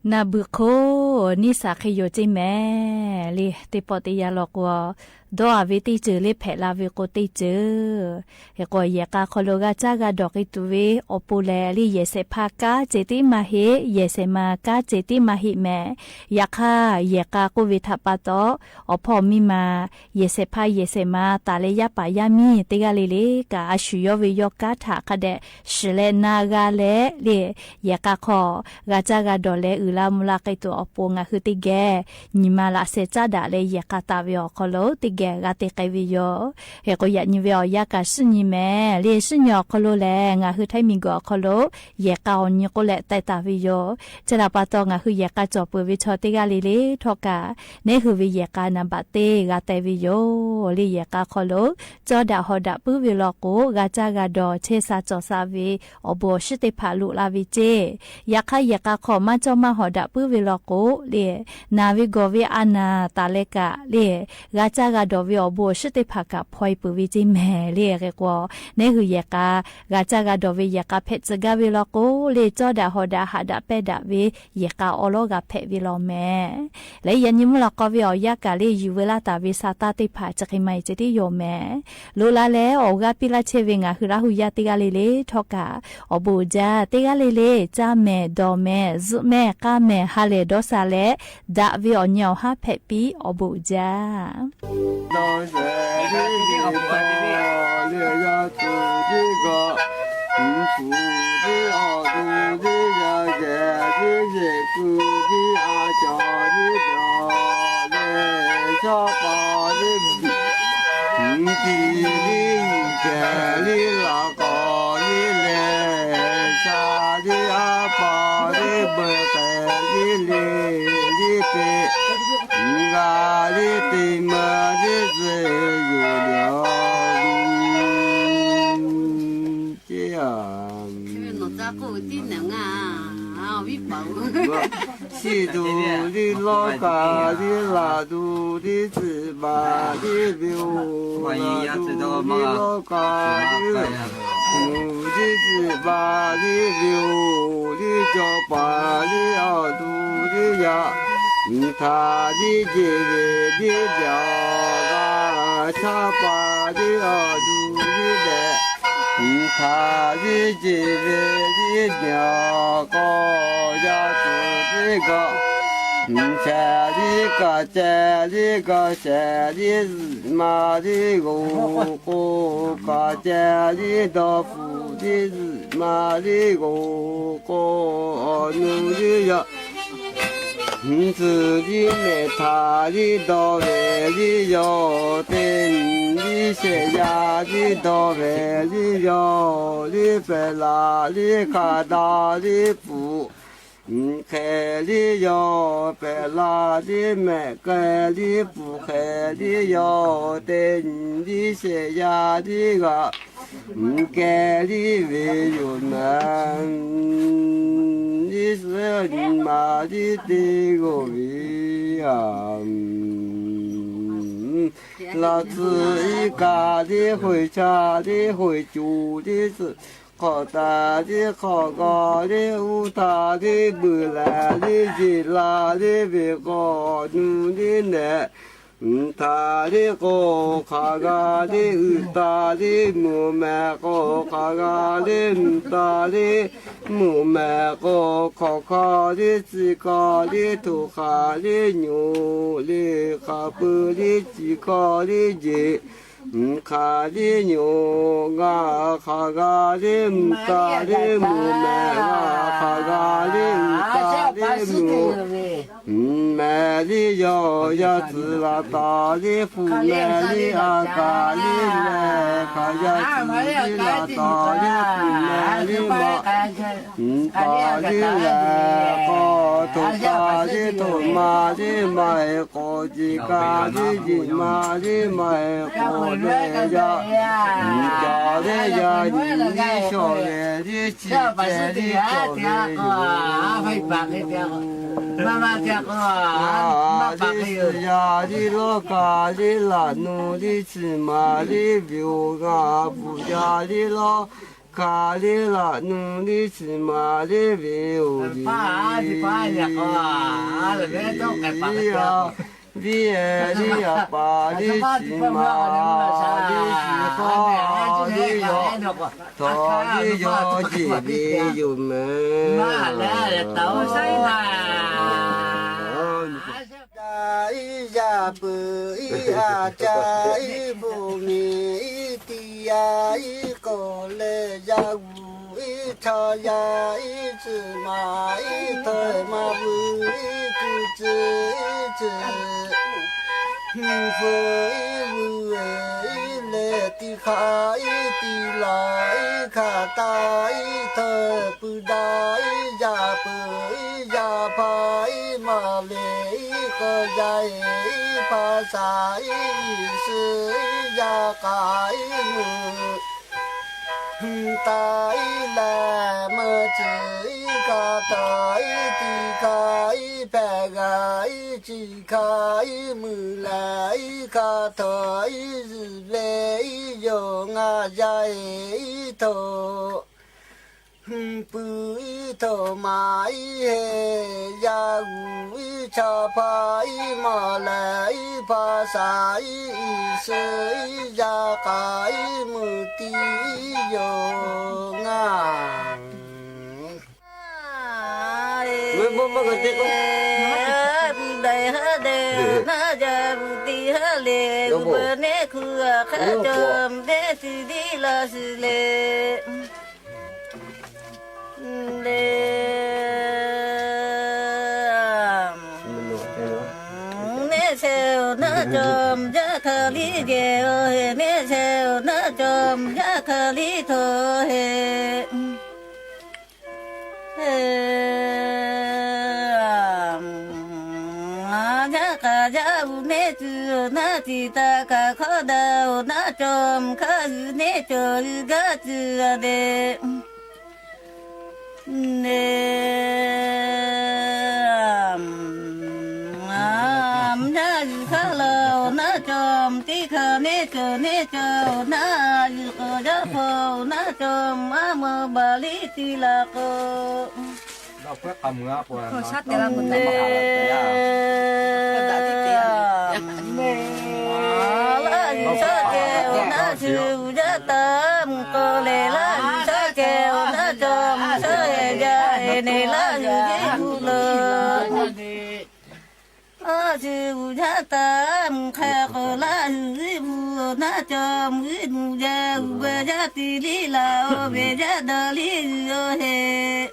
Naˬ beuꞈ hk'o Oˬ, neˇ saˍ hk'e yoˬ ceˇ mehˍ le. Teˇ pawˆ teˇ yanˇ law k'o, dawˇ a ve teˇ ceuˬ le hpehꞈ la ve k'o teˇ ceuˬ. Hk'e k'o, yehˬ k'a hk'aw lo g'a caˇ g'a dawˬ k'ai tuˬ ve awˬ pon lehˬ le, yehˬ shehˍ hpaˇ kanˉ ceh tiˉ maˇ heˆ, yehˬ shehˍ ma kanˉ ceh tiˉ maˇ heˆ mehˍ. Yaꞈ hk'aˇ, yehˬ k'a k'oˆ ve htaꞈ pa taw, awˬ hpawˇ miˇ ma yehˬ shehˍ hpaˇ yehˬ shehˍ ma taˍ leh yaˇ paˍ yaˇ miˇ teˇ g'aˇ le le kaꞈ, a shu yawˇ ve yawˇ kanˉ htaꞈ hk'a dehꞈ shiˍ leh na g'a leh le, yehˬ k'a hk'aw g'a caˇ g'a dawˬ leh uiˍ la mvuh la k'ai tuˬ awˬ pon ngaˬ hui teˇ geh nyi ma laꞈ sheh caˉ daꞈ leh yehˬ k'a taˍ ve awˬ hk'aw lo teˇ geh g'a te k'ai ve yoˬ. Hk'e k'o, yaꞈ nyi ve awˬ yanˇ kaꞈ shinˉ nyi mehˍ le. Shinˉ nyi awˬ hk'aw lo lehˬ, ngaˬ hui Htaiˇ miˬ guiˬ awˬ hk'aw lo yehˬ k'a awˬ nyi k'oˆ leh teh taˍ ve yoˬ. Chi htaꞈ pa taw, ngaˬ hui yehˬ k'a cawˬ peuˬ ve chaw teˇ g'aˇ le le htawˇ kaꞈ, neˉ hui ve yehˬ k'a naˍ baꞈ teˇ g'a teh ve yoˬ le. Yehˬ k'a hk'aw lo cawˇ daꞈ hawˍ daꞈ puiˉ ve law k'o, g'a caˇ g'a dawˬ chehˇ sha cawˬ sha ve awˬ bon awˬ shiˉ teˇ hpaˍ loꞈ la ve ceˇ. Yaꞈ hk'aˇ, yehˬ k'a hk'aw maˇ cawˇ maˇ hawˍ daꞈ puiˉ ve law k'o le, naˬ ve gawˬ ve a naˍ taˍ leh kaꞈ le, g'a caˇ g'a dawˬ ve awˬ bon awˬ shiˉ teˇ hpaˍ kaꞈ hpaw e peuˬ ve ceˇ mehˍ le. Hk'e k'o, neˉ hui yehˬ k'a g'a caˇ g'a dawˬ ve yehˬ k'a hpehꞈ tcuh gaˇ ve law k'o le, cawˇ daꞈ hawˍ daꞈ haꞈ daꞈ pehnˇ daꞈ ve yehˬ k'a awˉ lawˉ g'a hpehꞈ ve law mehˍ. Leh yaꞈ nyi mvuhˇ lawꞈ k'aw ve awˬ yanˇ kaꞈ le, yuˬ veu laˇ taˍ ve sa taˇ teˇ hpaˍ chi hk'e maˇ heˆ ceh tiˉ yoˬ mehˍ. Loꞈ la leh awˬ g'aˇ piˇ laˇ chehˇ ve ngaˬ hui Laˇ hu yaˇ teˇ g'aˇ le le htawˇ kaꞈ, awˬ bon uiˍ jaˇ. Teˇ g'aˇ le le caˇ mehˍ dawˬ mehˍ zuhˆ mehˍ k'aˇ mehˍ ha lehˬ dawˇ sha leh, daꞈ ve awˬ nyi awˬ haˉ hpehꞈ piˇ, awˬ bon uiˍ jaˇ. Dawˇ sheˍ ve teˇ hpaˍ le, yaˇ tuˬ teˇ g'aˇ, mvuhˇ tuˬ teˇ awˬ tuˬ teˇ yaˇ geh teˇ yehˬ kuiˬ teˇ a cawˬ teˇ cawˬ le, shaˉ pa le, mvuhˇ tiˉ le, yuˬ kehˬ le, laꞈ k'awꞈ le leh, shaˉ le, a pa le, beuꞈ kehˬ le, le le te, g'a le te maˇ le zuhꞈ yuˬ le a ceˇ a. Chi tuˬ le lawˇ kaꞈ le laꞈ tuˬ le tcuhꞈ baˬ le ve oˬ, laꞈ tuˬ le lawˇ kaꞈ le, muˬ le tcuhꞈ baˬ le ve oˬ, le cawˬ paˍ le awˬ tuˬ le yaꞈ, mvuhˇ htaꞈ le jeˬ ve le lehˬ, g'a shaˉ pa le awˬ tuˬ le lehˬ, mvuhˇ htaꞈ le jeˬ ve le lehˬ, k'awꞈ yaˇ tuˬ teˇ g'aˇ, mvuhˇ shehˍ le kaꞈ ceh le, g'a shehˍ le zuhꞈ ma le g'oˬ k'o, kaꞈ ceh le dawˇ hpfuhˍ le zuhꞈ ma le g'oˬ k'o, awˬ nu le yaˇ mvuhˇ tcuhˍ le mehˬ htaꞈ le dawˇ ve le yaˇ, teˇ nyi le shehˍ yaˇ le dawˇ ve le yaˇ, le pehˬ la le hk'aˬ daꞈ le pfuhˍ hk'e le yaˇ, pehˬ la le mehˬ k'ai le pfuhˍ hk'e le yaˇ, teˇ nyi le shehˍ yaˇ le g'a keh le ve yoˬ naˍ. Iˉsaˍreˍlaˆ nyi ma le te g'aˇ ve a, laꞈ tcuhˍ iˉ kaˆ le hoꞈ cha le hoꞈ co le tcuhˍ hk'awꞈ taˍ le hk'awꞈ g'aw le uˉ htaˇ le beuꞈ leh le jeˬ la le ve k'awꞈ nu le nehˬ, mvuhˇ htaꞈ le k'o hk'aˬ g'a le uiˍ taˍ le mvuhˇ mehˍ k'o hk'aˬ g'a le mvuhˇ taˍ le mvuhˇ mehˍ k'o hk'awꞈ hk'aw le tcuh hk'aw le htoꞈ hk'aˬ le nyoˬ le hk'aˬ pui le tcuh hk'aw le jeˬ, mvuhˇ hk'aˬ le nyoˬ ngaˬ hk'aˬ g'a le mvuhˇ taˍ le mvuhˇ mehˍ ngaˬ hk'aˬ g'a le mvuhˇ taˍ le mvuhˇ mehˍ le yaˇ, yaˇ tcuhˍ laˬ taˍ le hpu mehˍ le a kaˍ le lehˬ, hk'aˬ yaˇ tcuhˍ le laˬ taˍ le hpu mehˍ le ma mvuhˇ taˍ le lehˬ, k'awꞈ htoꞈ taˍ le htoꞈ ma le maˇ heˆ k'o, jeˬ kaˍ le jeˬ ma le maˇ heˆ k'o lehˬ, yaˇ mvuhˇ taˍ le yaˇ nyi le shawˍ lehˬ le chi ceh le cawˬ ve yoˬ. Aˬ le suhˍ yaˇ le lawˇ kaˍ le laꞈ nu le chi ma le ve oˬ, ngaˬ bvuhꞈ yaˇ le lawˇ Kaꞈ liˇ laꞈ nu liˇ chi maˍ liˇ ve yoˬ. Liˇ a, liˇ a paˍ liˇ chi maˍ liˇ chi hk'aˇ liˇ yaw, htawnˍ liˇ yaw jeˬ ve yoˬ mehˍ. Ca iˉ yaˇ peuˬ iˉ a ca iˉ bon miˬ iˉ tiꞈ yaˇ iˉ k'awꞈ leh yaˇ g'uˬ iˉ chaw yaˇ iˉ tcuhˍ maˍ iˉ htawˇ maˇ vuiˬ iˉ kuˬ tcuhˍ iˉ tcuhˍ, hpu iˉ vuiˬ iˉ leh tiꞈ hk'aˇ iˉ tiꞈ laˬ iˉ hkanˍ taˍ iˉ htawˇ pui daꞈ iˉ yaˇ peuˬ iˉ yaˇ hpaˇ iˉ maˍ lehˬ iˉ k'awꞈ yaˇ eˬ iˉ hpaˇ shaˍ iˉ iˍ suhˍ iˉ yaˇ k'aˍ iˉ muiˬ taˍ iˉ lehˬ meuˇ tcuhˍ iˉ hkanˍ taˍ iˉ tiꞈ hkanˍ iˉ hpehꞈ g'a iˉ ciˬ hkanˍ iˉ muiˬ lehˬ iˉ hkanˍ taˍ iˉ zuhꞈ ve iˉ yoˬ ngaˬ yaˇ eˬ iˉ htoꞈ pui iˉ htoꞈ maˍ iˉ heˆ. Yaˇ g'uˬ iˉ chaw hpaˇ iˉ maˍ lehˬ iˉ hpaˇ shaˍ iˉ iˍ suhˍ iˉ yaˇ k'aˍ iˉ muiˬ tiꞈ iˉ yoˬ ngaˬ. Daiˬ haˉ daiˬ naˉ jaˇ vuˬ tiꞈ haˉ leh, uˉ peunˍ neˇ hkuˇ a hk'aˇ cawˬ mehˉ tiˍ diˇ la suhˍ le. Le, neˇ sheh awˬ naˉ cawˬ jaˇ hk'aˬ liˇ jehˬ oˬ heˍ, neˇ sheh awˬ naˉ cawˬ jaˇ hk'aˬ liˇ htoꞈ heˍ. Jaˇ k'aˍ jaˇ uˬ neˇ tcuh awˬ naˉ tiˍ taˍ kaꞈ hkawˇ daꞈ awˬ naˉ cawˬ hk'aˇ zuhꞈ neˇ cawˬ zuhꞈ gaˇ tcuh a le. Mvuhˇ jaˇ zuhꞈ hk'aˇ la awˬ naˉ cawˬ teˇ hk'aˇ neˇ cawˬ neˇ cawˬ awˬ naˉ zuhꞈ k'awꞈ jaˇ hpaw awˬ naˉ cawˬ maˇ maw baˬ liˇ ti la k'o, laˇ yuˬ shaˉ ceh awˬ naˉ shuˍ uˬ jaˇ taˍ mvuhˇ k'aw lehˬ, laˇ yuˬ shaˉ ceh awˬ naˉ cawˬ mvuhˇ shaˉ ehˍ jaˇ ehˍ neˬ laˇ yuˬ jeˇ gu lawˬ. Aˬ shuˍ uˬ jaˇ taˍ mvuhˇ hk'aˇ k'awꞈ laˇ yuˬ g'uiˇ bvuhꞈ awˬ naˉ cawˬ mvuhˇ g'uiˇ nuˬ jaˇ uˬ beuꞈ jaˇ ti liˇ laˬ oˬ ve jaˇ dawˬ liˇ yuˬ oˬ heˍ.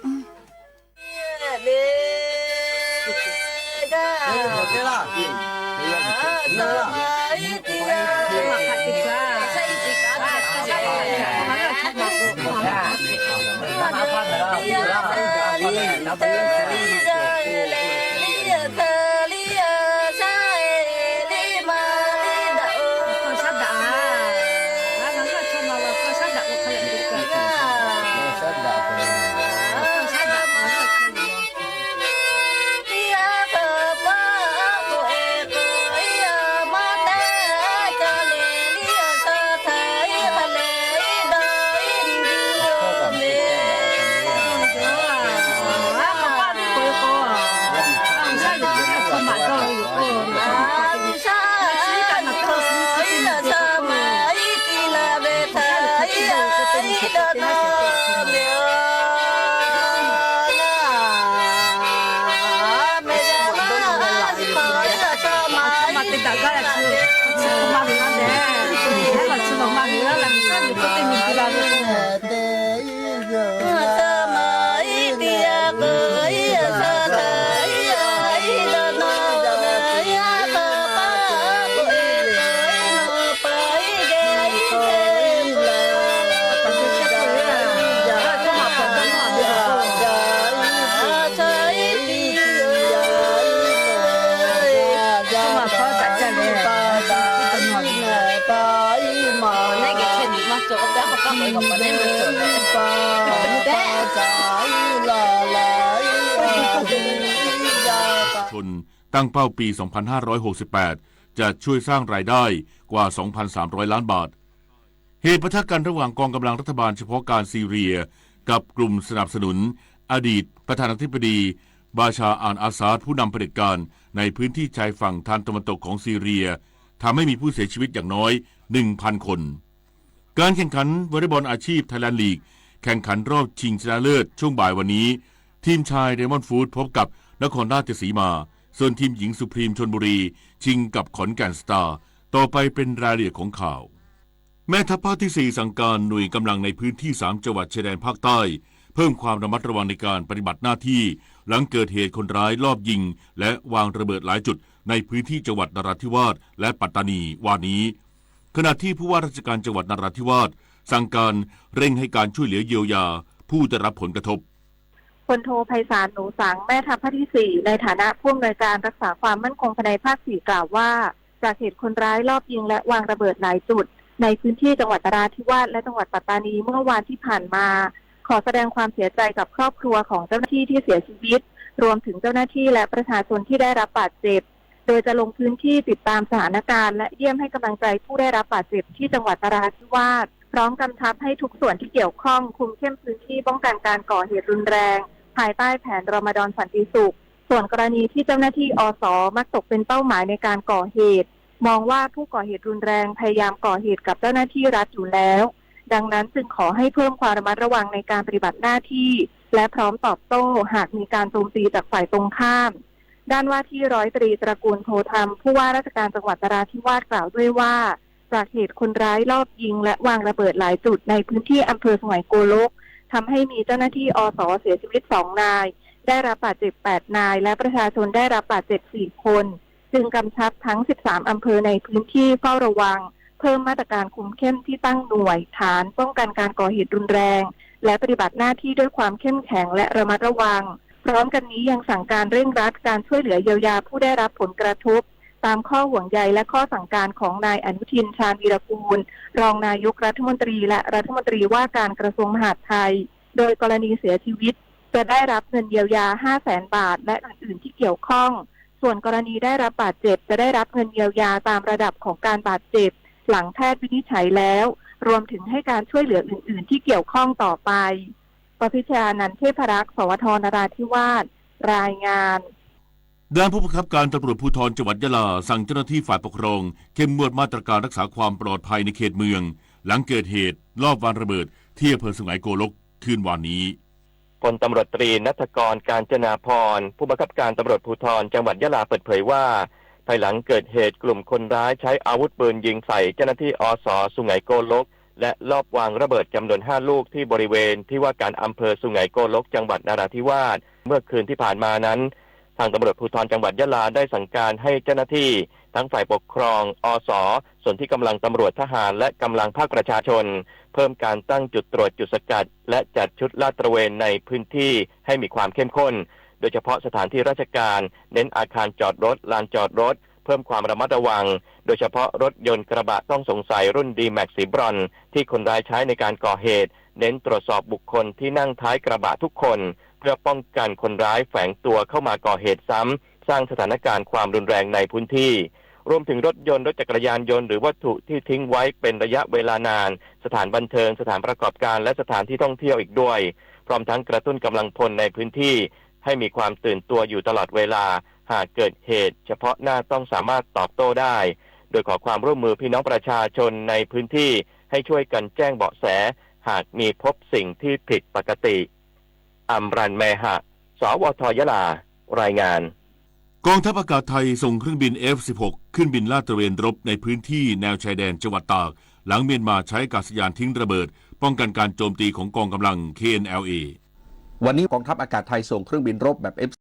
Chun, ตั้งเป้าปี สองพันห้าร้อยหกสิบแปด จะช่วยสร้างรายได้กว่า สองพันสามร้อยล้านบาท เห เหตุปะทะกันระหว่างกองกำลังรัฐบาลเฉพาะการซีเรียกับกลุ่มสนับสนุนอดีตประธานาธิบดีบาชาอัลอาซาดผู้นำเผด็จการในพื้นที่ชายฝั่งทางตะวันตกของซีเรียทำให้มีผู้เสียชีวิตอย่างน้อยหนึ่งพันคน การแข่งขันวอลเลย์บอลอาชีพไทยแลนด์ลีกแข่งขันรอบชิงชนะเลิศช่วงบ่ายวันนี้ ทีมชายไดมอนด์ฟูดพบกับนครราชสีมา ส่วนทีมหญิงสุพรีมชลบุรีชิงกับขอนแก่นสตาร์ ต่อไปเป็นรายละเอียดของข่าว แม่ทัพภาคที่สี่สั่งการหน่วยกำลังในพื้นที่สามจังหวัดชายแดนภาคใต้ เพิ่มความระมัดระวังในการปฏิบัติหน้าที่ หลังเกิดเหตุคนร้ายลอบยิงและวางระเบิดหลายจุดในพื้นที่จังหวัดนราธิวาสและปัตตานี ว่านี้ ขณะที่ผู้ว่าราชการจังหวัดนราธิวาสสั่งการเร่งให้การช่วยเหลือเยียวยาผู้ได้รับผลกระทบ พลโทไพศาล หนูสัง แม่ทัพภาคที่สี่ ในฐานะผู้อำนวยการรักษาความมั่นคงภายในภาคสี่ กล่าวว่า จากเหตุคนร้ายลอบยิงและวางระเบิดหลายจุด ในพื้นที่จังหวัดนราธิวาสและจังหวัดปัตตานีเมื่อวานที่ผ่านมา ขอแสดงความเสียใจกับครอบครัวของเจ้าหน้าที่ที่เสียชีวิต รวมถึงเจ้าหน้าที่และประชาชนที่ได้รับบาดเจ็บ โดยจะลงพื้นที่ติดตามสถานการณ์และเยี่ยมให้กำลังใจผู้ได้รับบาดเจ็บที่จังหวัดนราธิวาส พร้อมกำชับให้ทุกส่วนที่เกี่ยวข้องคุมเข้มพื้นที่ป้องกันการก่อเหตุรุนแรง ภายใต้แผนรอมฎอนสันติสุข ส่วนกรณีที่เจ้าหน้าที่ อส มักตกเป็นเป้าหมายในการก่อเหตุ มองว่าผู้ก่อเหตุรุนแรงพยายามก่อเหตุกับเจ้าหน้าที่รัฐอยู่แล้ว ดังนั้นจึงขอให้เพิ่มความระมัดระวังในการปฏิบัติหน้าที่ และพร้อมตอบโต้หากมีการโจมตีจากฝ่ายตรงข้าม ด้านว่าที่ร้อยตรีตระกูลโพธรรม ผู้ว่าราชการจังหวัดนราธิวาสกล่าวด้วยว่า จากเหตุคนร้ายลอบยิงและวางระเบิดหลายจุดในพื้นที่อำเภอสุไหงโกลก ทำให้มีเจ้าหน้าที่ อส เสียชีวิตสองนาย ได้รับบาดเจ็บแปดนาย และประชาชนได้รับบาดเจ็บสี่คน จึงกำชับทั้งสิบสามอำเภอในพื้นที่เฝ้าระวัง เพิ่มมาตรการคุมเข้มที่ตั้งหน่วยฐานป้องกันการก่อเหตุรุนแรง และปฏิบัติหน้าที่ด้วยความเข้มแข็งและระมัดระวัง พร้อมกันนี้ยังสั่งการเร่งรัดการช่วยเหลือเยียวยาผู้ได้รับผลกระทบ ตามข้อห่วงใยและข้อสั่งการของนายอนุทิน ชาญวีรกูล รองนายกรัฐมนตรีและรัฐมนตรีว่าการกระทรวงมหาดไทย โดยกรณีเสียชีวิต จะได้รับเงินเยียวยาห้าแสนบาท และอื่นๆที่เกี่ยวข้อง ส่วนกรณีได้รับบาดเจ็บ จะได้รับเงินเยียวยาตามระดับของการบาดเจ็บ หลังแพทย์วินิจฉัยแล้ว รวมถึงให้การช่วยเหลืออื่นๆที่เกี่ยวข้องต่อไป ประพิชยานันท์ เทพรักษ์ สวท นราธิวาส รายงาน ด้านผู้บังคับการตำรวจภูธรจังหวัดยะลาสั่งเจ้าหน้าที่ฝ่ายปกครองเข้มงวดมาตรการรักษาความปลอดภัยในเขตเมือง หลังเกิดเหตุลอบวางระเบิดที่อำเภอสุไหงโกลกคืนวานนี้ พลตำรวจตรีณัฐกร กาญจนาภรณ์ ผู้บังคับการตำรวจภูธรจังหวัดยะลาเปิดเผยว่า ภายหลังเกิดเหตุกลุ่มคนร้ายใช้อาวุธปืนยิงใส่เจ้าหน้าที่ อส สุไหงโกลก และลอบวางระเบิดจำนวนห้าลูกที่บริเวณที่ว่าการอำเภอสุไหงโกลก จังหวัดนราธิวาส เมื่อคืนที่ผ่านมานั้น ทางตำรวจภูธรจังหวัดยะลาได้สั่งการให้เจ้าหน้าที่ทั้งฝ่ายปกครอง อส ส่วนที่กำลังตำรวจทหารและกำลังภาคประชาชน เพิ่มการตั้งจุดตรวจจุดสกัด และจัดชุดลาดตระเวนในพื้นที่ให้มีความเข้มข้น โดยเฉพาะสถานที่ราชการ เน้นอาคารจอดรถ ลานจอดรถ เพิ่มความระมัดระวัง โดยเฉพาะรถยนต์กระบะต้องสงสัยรุ่น ดีแม็กซ์ สีบรอนซ์ ที่คนร้ายใช้ในการก่อเหตุ เน้นตรวจสอบบุคคลที่นั่งท้ายกระบะทุกคน เพื่อป้องกันคนร้ายแฝงตัวเข้ามาก่อเหตุซ้ำ สร้างสถานการณ์ความรุนแรงในพื้นที่ รวมถึงรถยนต์ รถจักรยานยนต์ หรือวัตถุที่ทิ้งไว้เป็นระยะเวลานาน สถานบันเทิง สถานประกอบการ และสถานที่ท่องเที่ยวอีกด้วย พร้อมทั้งกระตุ้นกำลังพลในพื้นที่ให้มีความตื่นตัวอยู่ตลอดเวลา หากเกิดเหตุเฉพาะหน้าต้องสามารถตอบโต้ได้ โดยขอความร่วมมือพี่น้องประชาชนในพื้นที่ให้ช่วยกันแจ้งเบาะแส หากมีพบสิ่งที่ผิดปกติ อำรัน แมหะ สวท ยะลา รายงาน กองทัพอากาศไทยส่งเครื่องบิน เอฟสิบหก ขึ้นบินลาดตระเวนรบในพื้นที่แนวชายแดนจังหวัดตาก หลังเมียนมาใช้อากาศยานทิ้งระเบิดป้องกันการโจมตีของกองกำลัง เคเอ็นแอลเอ วันนี้กองทัพอากาศไทยส่งเครื่องบินรบแบบ เอฟ